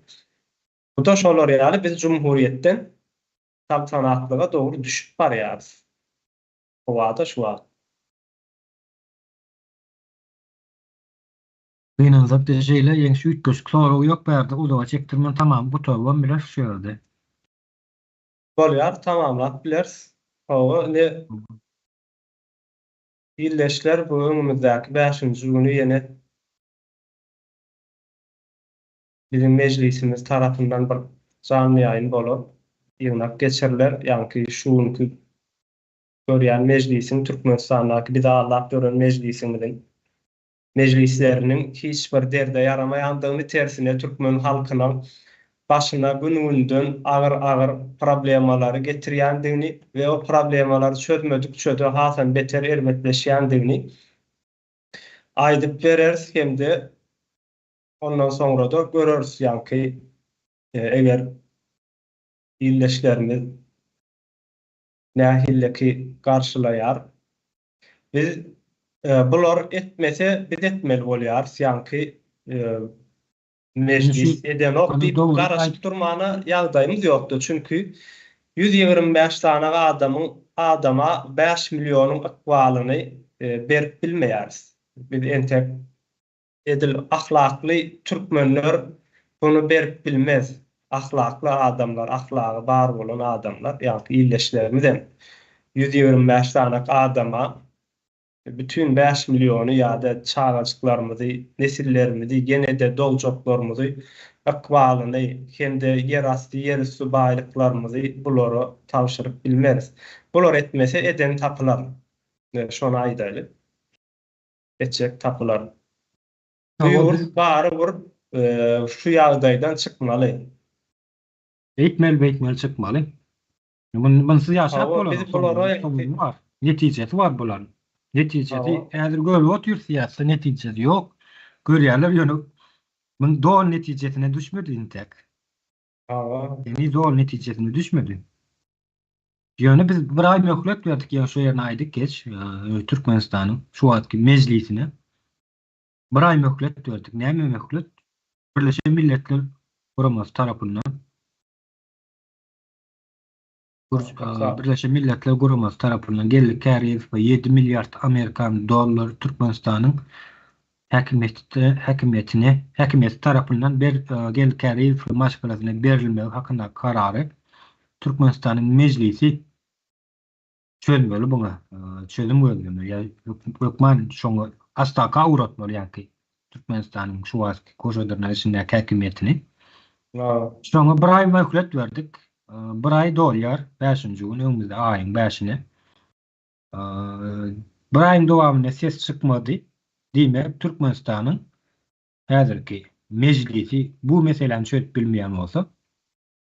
Bu-da şolar ýaly biz jumhuriýetden saltanatlyga dogry düşüp barýarys. Howada şu wagt. Gynansakda şeýle ýeňiş üýtgeşik sorag ýok bärde uzaga çekdirmän tamam gutarybam bileris şu ýerde. Bolýar tamamlap bileris. Hawa indi ildeşler bu öňümizdäki bäşinji güni ýene biziň mejlisimiz tarapyndan bir janly ýaýyn bolar. Ýygnak geçiriler. Ýaňky şu günki görýän mejlisiň Türkmenistandaky bizi aldap ýören mejlisimiziň mejlisleriniň hiç bir derde ýaramaýandygyny tersine türkmen halkynyň başyna gün-günden agyr-agyr problemalary getirýändigini we o problemalary çözmedikçe-de hasam beter erbetleşýändigini aýdyp bereris hem-de ondan soňra-da göreris ýaňky eger ildeşlerimiz nähilleki garşylaýar. Biz bular etmese biz etmeli bolýarys ýaňky mejlis edenok diýip garaşyp durmana ýagdaýymyz ýokdy. Çünki 125 sany adamyň adama 5 millionyň ykbalyny berip bilmeýäris. Biz entek Edil ahlakly türkmenler buny berip bilmez. Ahlakly adamlar, ahlagy bar bolan adamlar, ýagny ildeşlerimizem 125 sanak adama bütin 5 milliony ýa-da çagajyklarymyzy, nesillerimizi, ýene-de dogjaklarymyzy ykbalyny hem-de ýerasty, ýerüsti baýlyklarymyzy bulara tabşyryp bilmeris. Bular etmese eden tapylar. Şony aýdaýly. Etjek tapylar. Bu ýurt bary bir şu ýagdaýdan çykmaly. Beýtmeli beýtmeli çykmaly. Munsyz ýaşap bolanok. Bar. Netijesi bar bularyň. Netijesi häzir görüp otyrys syýasatda netijesi ýok. Görýärler ýöne muň doly netijesine düşmedi intäk. Heniz doly netijesine düşmedi. Ýöne biz bir aý möhlet berdik, ýa şo ýerini aýdyp geç, Türkmenistanyň şu wagtky mejlisine bir aý möhlet berdik. Näme möhlet? Birleşen Milletler Guramasy tarapyndan Birleşen Milletler Guramasy tarapyndan Geldi Käriýew 7 milliard amerikan dollary Türkmenistanyň häkimiýetde häkimiýetine häkimiýeti tarapyndan ber Geldi Käriýew maşgalasyna berilmegi hakyndaky karary Türkmenistanyň Mejlisi çözmeli buňa çözüm gözlemeli ýa hökman şoňa astaka ugratmaly ýaňky Türkmenistanyň şu wagtky goşa dyrnak içindäki häkimiýetini. Şoňa bir aý möhlet berdik. Bir aý dolýar, bäşinji gün öňümizde aýyň bäşine. Bir aýyň dowamynda ses çykmady. Diýmek, Türkmenistanyň häzirki Mejlisi bu meseläni çözüp bilmeýän bolsa,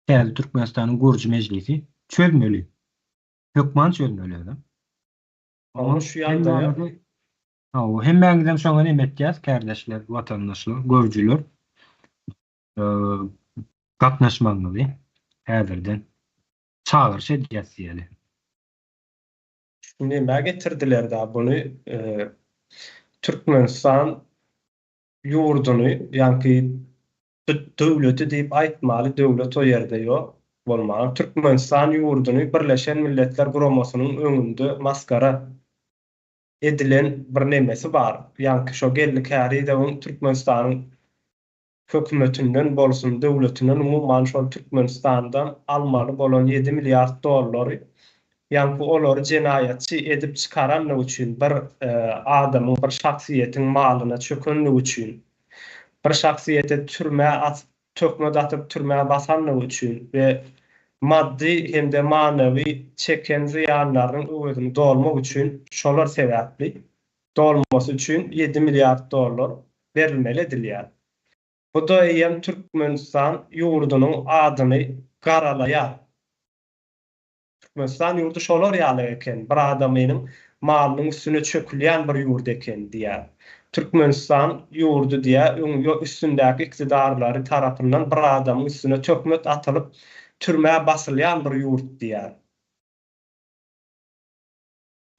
täze Türkmenistanyň gurujy Mejlisi çözmeli. Hökman çözmeli özem. Oňa şu ýagdaýa Hawa, hemmäňizem şoňa neme etýäs, kärdeşler, watandaşlar, görüjiler. Gatnaşmagyňyzy häzirden çagyryş edýäs diýeli. Şu nämä getirdiler-dä buny Türkmenistan ýurduny, ýaňky döwleti diýip aýtmaly, döwlet o ýerde ýok. Bolmaga Türkmenistan ýurduny Birleşen Milletler Guramasynyň öňünde masgara edilen bir nemesi bar. Ýaňky şo Geldi Kärizowyň Türkmenistanyň hökümetinden bolsun, döwletinden umuman şol Türkmenistandan almaly bolan ýedi milliard dollary ýaňky olary jenaýatçy edip çykaranlygy üçin bir adamyň bir şahsyýetiň malyna çökenligi üçin bir şahsyýete türmä atyp töhmet atyp türmä basanlygy üçin we maddy hem-de manywy çeken zyýanlarynyň öwezini dolmak üçin şolar sebäpli dolmasy üçin ýedi milliard dollar berilmeli edilýär. Bu-da eýýäm Türkmenistan ýurdunyň adyny garalaýar. Türkmenistan ýurdy şolar ýaly eken, bir adamynyň malynyň üstüne çökülýän bir ýurt eken diýýär. Türkmenistan ýurdy diýýär, öň üstündäki iktidarlary tarapyndan bir adamyň üstüne töhmet atylyp, türmä basylýan bir ýurt diýýär.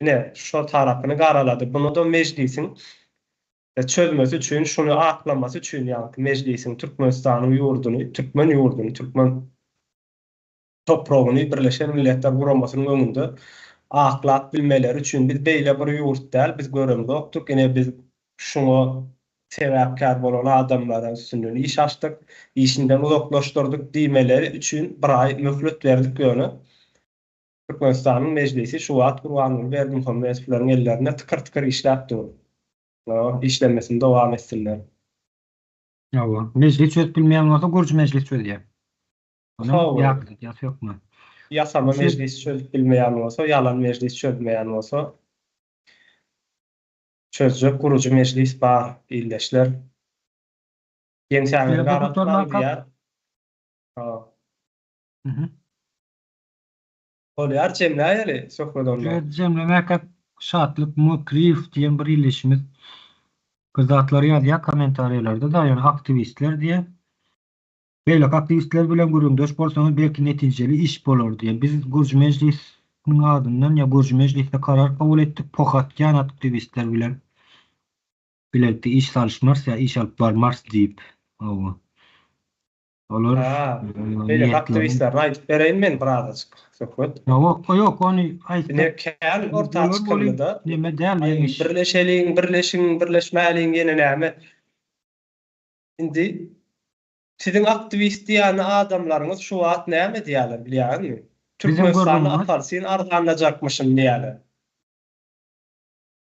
Ine, şo tarapyny garalady. Muny-da Mejlisiň çözmesi üçin, şuny aklamasy üçin, ýagny Mejlisiň Türkmenistanyň ýurduny, türkmen ýurduny, türkmen topragyny Birleşen Milletler Guramasynyň öňünde aklap bilmeleri üçin, biz beýle bir ýurt däl, biz göremzokdyk, ine biz şuňa sebäpkär bolan adamlara üstünden iş açdyk, işinden uzaklaşdyrdyk diýmeleri üçin bir aý möhlet berdik ýöne Türkmenistanyň Mejlisi şu wagt Gurbanguly Berdimuhamedowlaryň ellerinde tykyr-tykyr işläp dur. Işlemesini dowam etsinler. Hawa, mejlis çözüp bilmeýän bolsa gurujy mejlis çözýär. Onuň ýatladýas hökman. Ýasama mejlis çözüp bilmeýän bolsa, ýalan mejlis çözmeýän bolsa, çözjek gurujy mejlis bar, ildeşler. Ýeňsäňizi garaltmaň diýýär. Bolýar, jemläýeli söhbet onda. Söz jemlemäkä Şatlyk Mukryýew diýen bir ildeşimiz bir zatlar ýazýar kommentariýalarda-da, ýöne aktiwistler diýýär. Beýleki aktiwistler bilen gürrüňdeş bolsaňyz belki netijeli iş bolar diýýär. Biz Gürji mejlisiniň adyndan ýa Gürji mejlisde karar kabul etdik, poh atýan aktiwistler bilen bilelikde iş salyşmarys ýa iş alyp barmarys diýip. Hawa. Olar Ha, beýleki aktiwistlerini aýdyp bereýin men birazajyk söhbet. Ýok, ýok, ony aýtsak. Ine kän orta çykyldy-da. Neme däl, ýeňiş. Birleşeliň, birleşiň, birleşmäliň ýene näme. Indi siziň aktiwist diýýän adamlaryňyz şu wagt näme diýýärler bilýäňizmi? Türkmenistanda apalsin arzanlajakmyşyn diýýärler.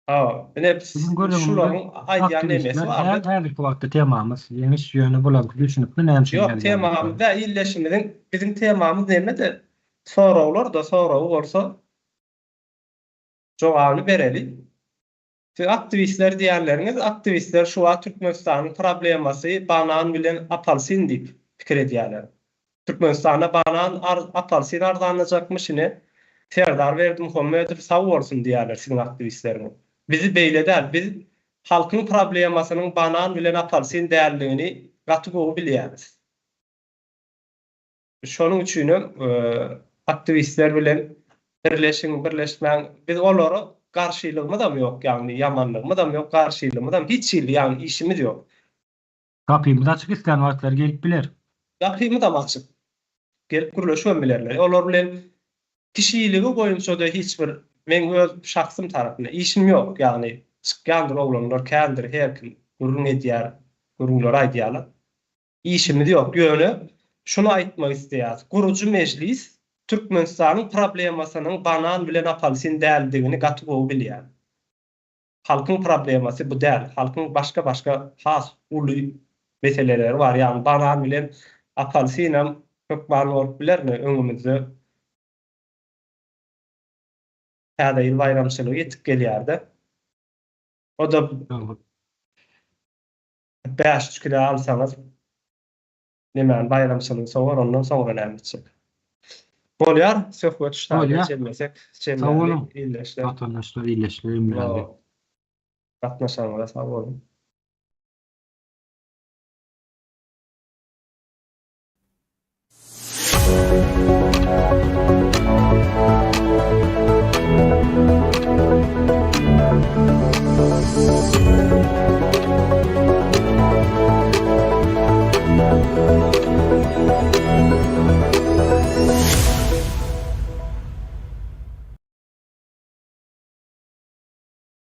Hawa, ine şularyň aýdýan nemesi bar. Häzirki wagtda temamyz ýeňiş, ýöne bular düşünipmi näme üçin Ýok, temamyz däl, ildeşimiziň biziň temamyz neme-de soraglar-da, soragy bolsa jogabyny bereli. Siz aktiwistler diýýänleriňiz, aktiwistler şu wagt Türkmenistanyň problemasy banan bilen apalsin diýip pikir edýärler. Türkmenistanda banan apalsin arzanlajakmyş ine Serdar Berdimuhamedow sag bolsun diýýärler siziň aktiwistleriňiz. Bizi beýle däl biz halkyň problemasynyň banan bilen apalsin däldigini gaty gowy bilýäris. Şonuň üçinem aktiwistler bilen birleşiň birleşmäň biz olara garşylygymyzam ýok ýagny ýamanlygymyzam ýok garşylygymyzam hiç hili ýagny işimiz ýok. Gapymyz açyk islän wagtlary gelip biler. Gapymyzam açyk. Gelip gürleşibem bilerler. Olar bilen kişiligi boýunça-da hiç bir meň öz şahsym tarapyndan işim ýok. Ýagny çykýandyr oglanlar kändir her kim gürrüň edýär, gürrüňleri aýdýarlar. Işimiz ýok. Ýöne şuny aýtmak isleýäris. Gurujy mejlis Türkmenistanyň problemasynyň banan bilen apalsin däldigini gaty gowy bilýär. Halkyň problemasy bu däl. Halkyň başga-başga has uly meseleleri bar. Ýagny banan bilen apalsinam hökman bolup bilermi öňümizde Täze ýyl baýramçylygy ýetip gelýär-de. O-da 5-3 kilo alsaňyz nemäni baýramçylygy sowar, ondan soňra näme etjek. Bolýar, söhbet şu taýda jemlesek, jemläli ildeşler. Watandaşlar, ildeşler, Gatnaşanyňyza sag boluň.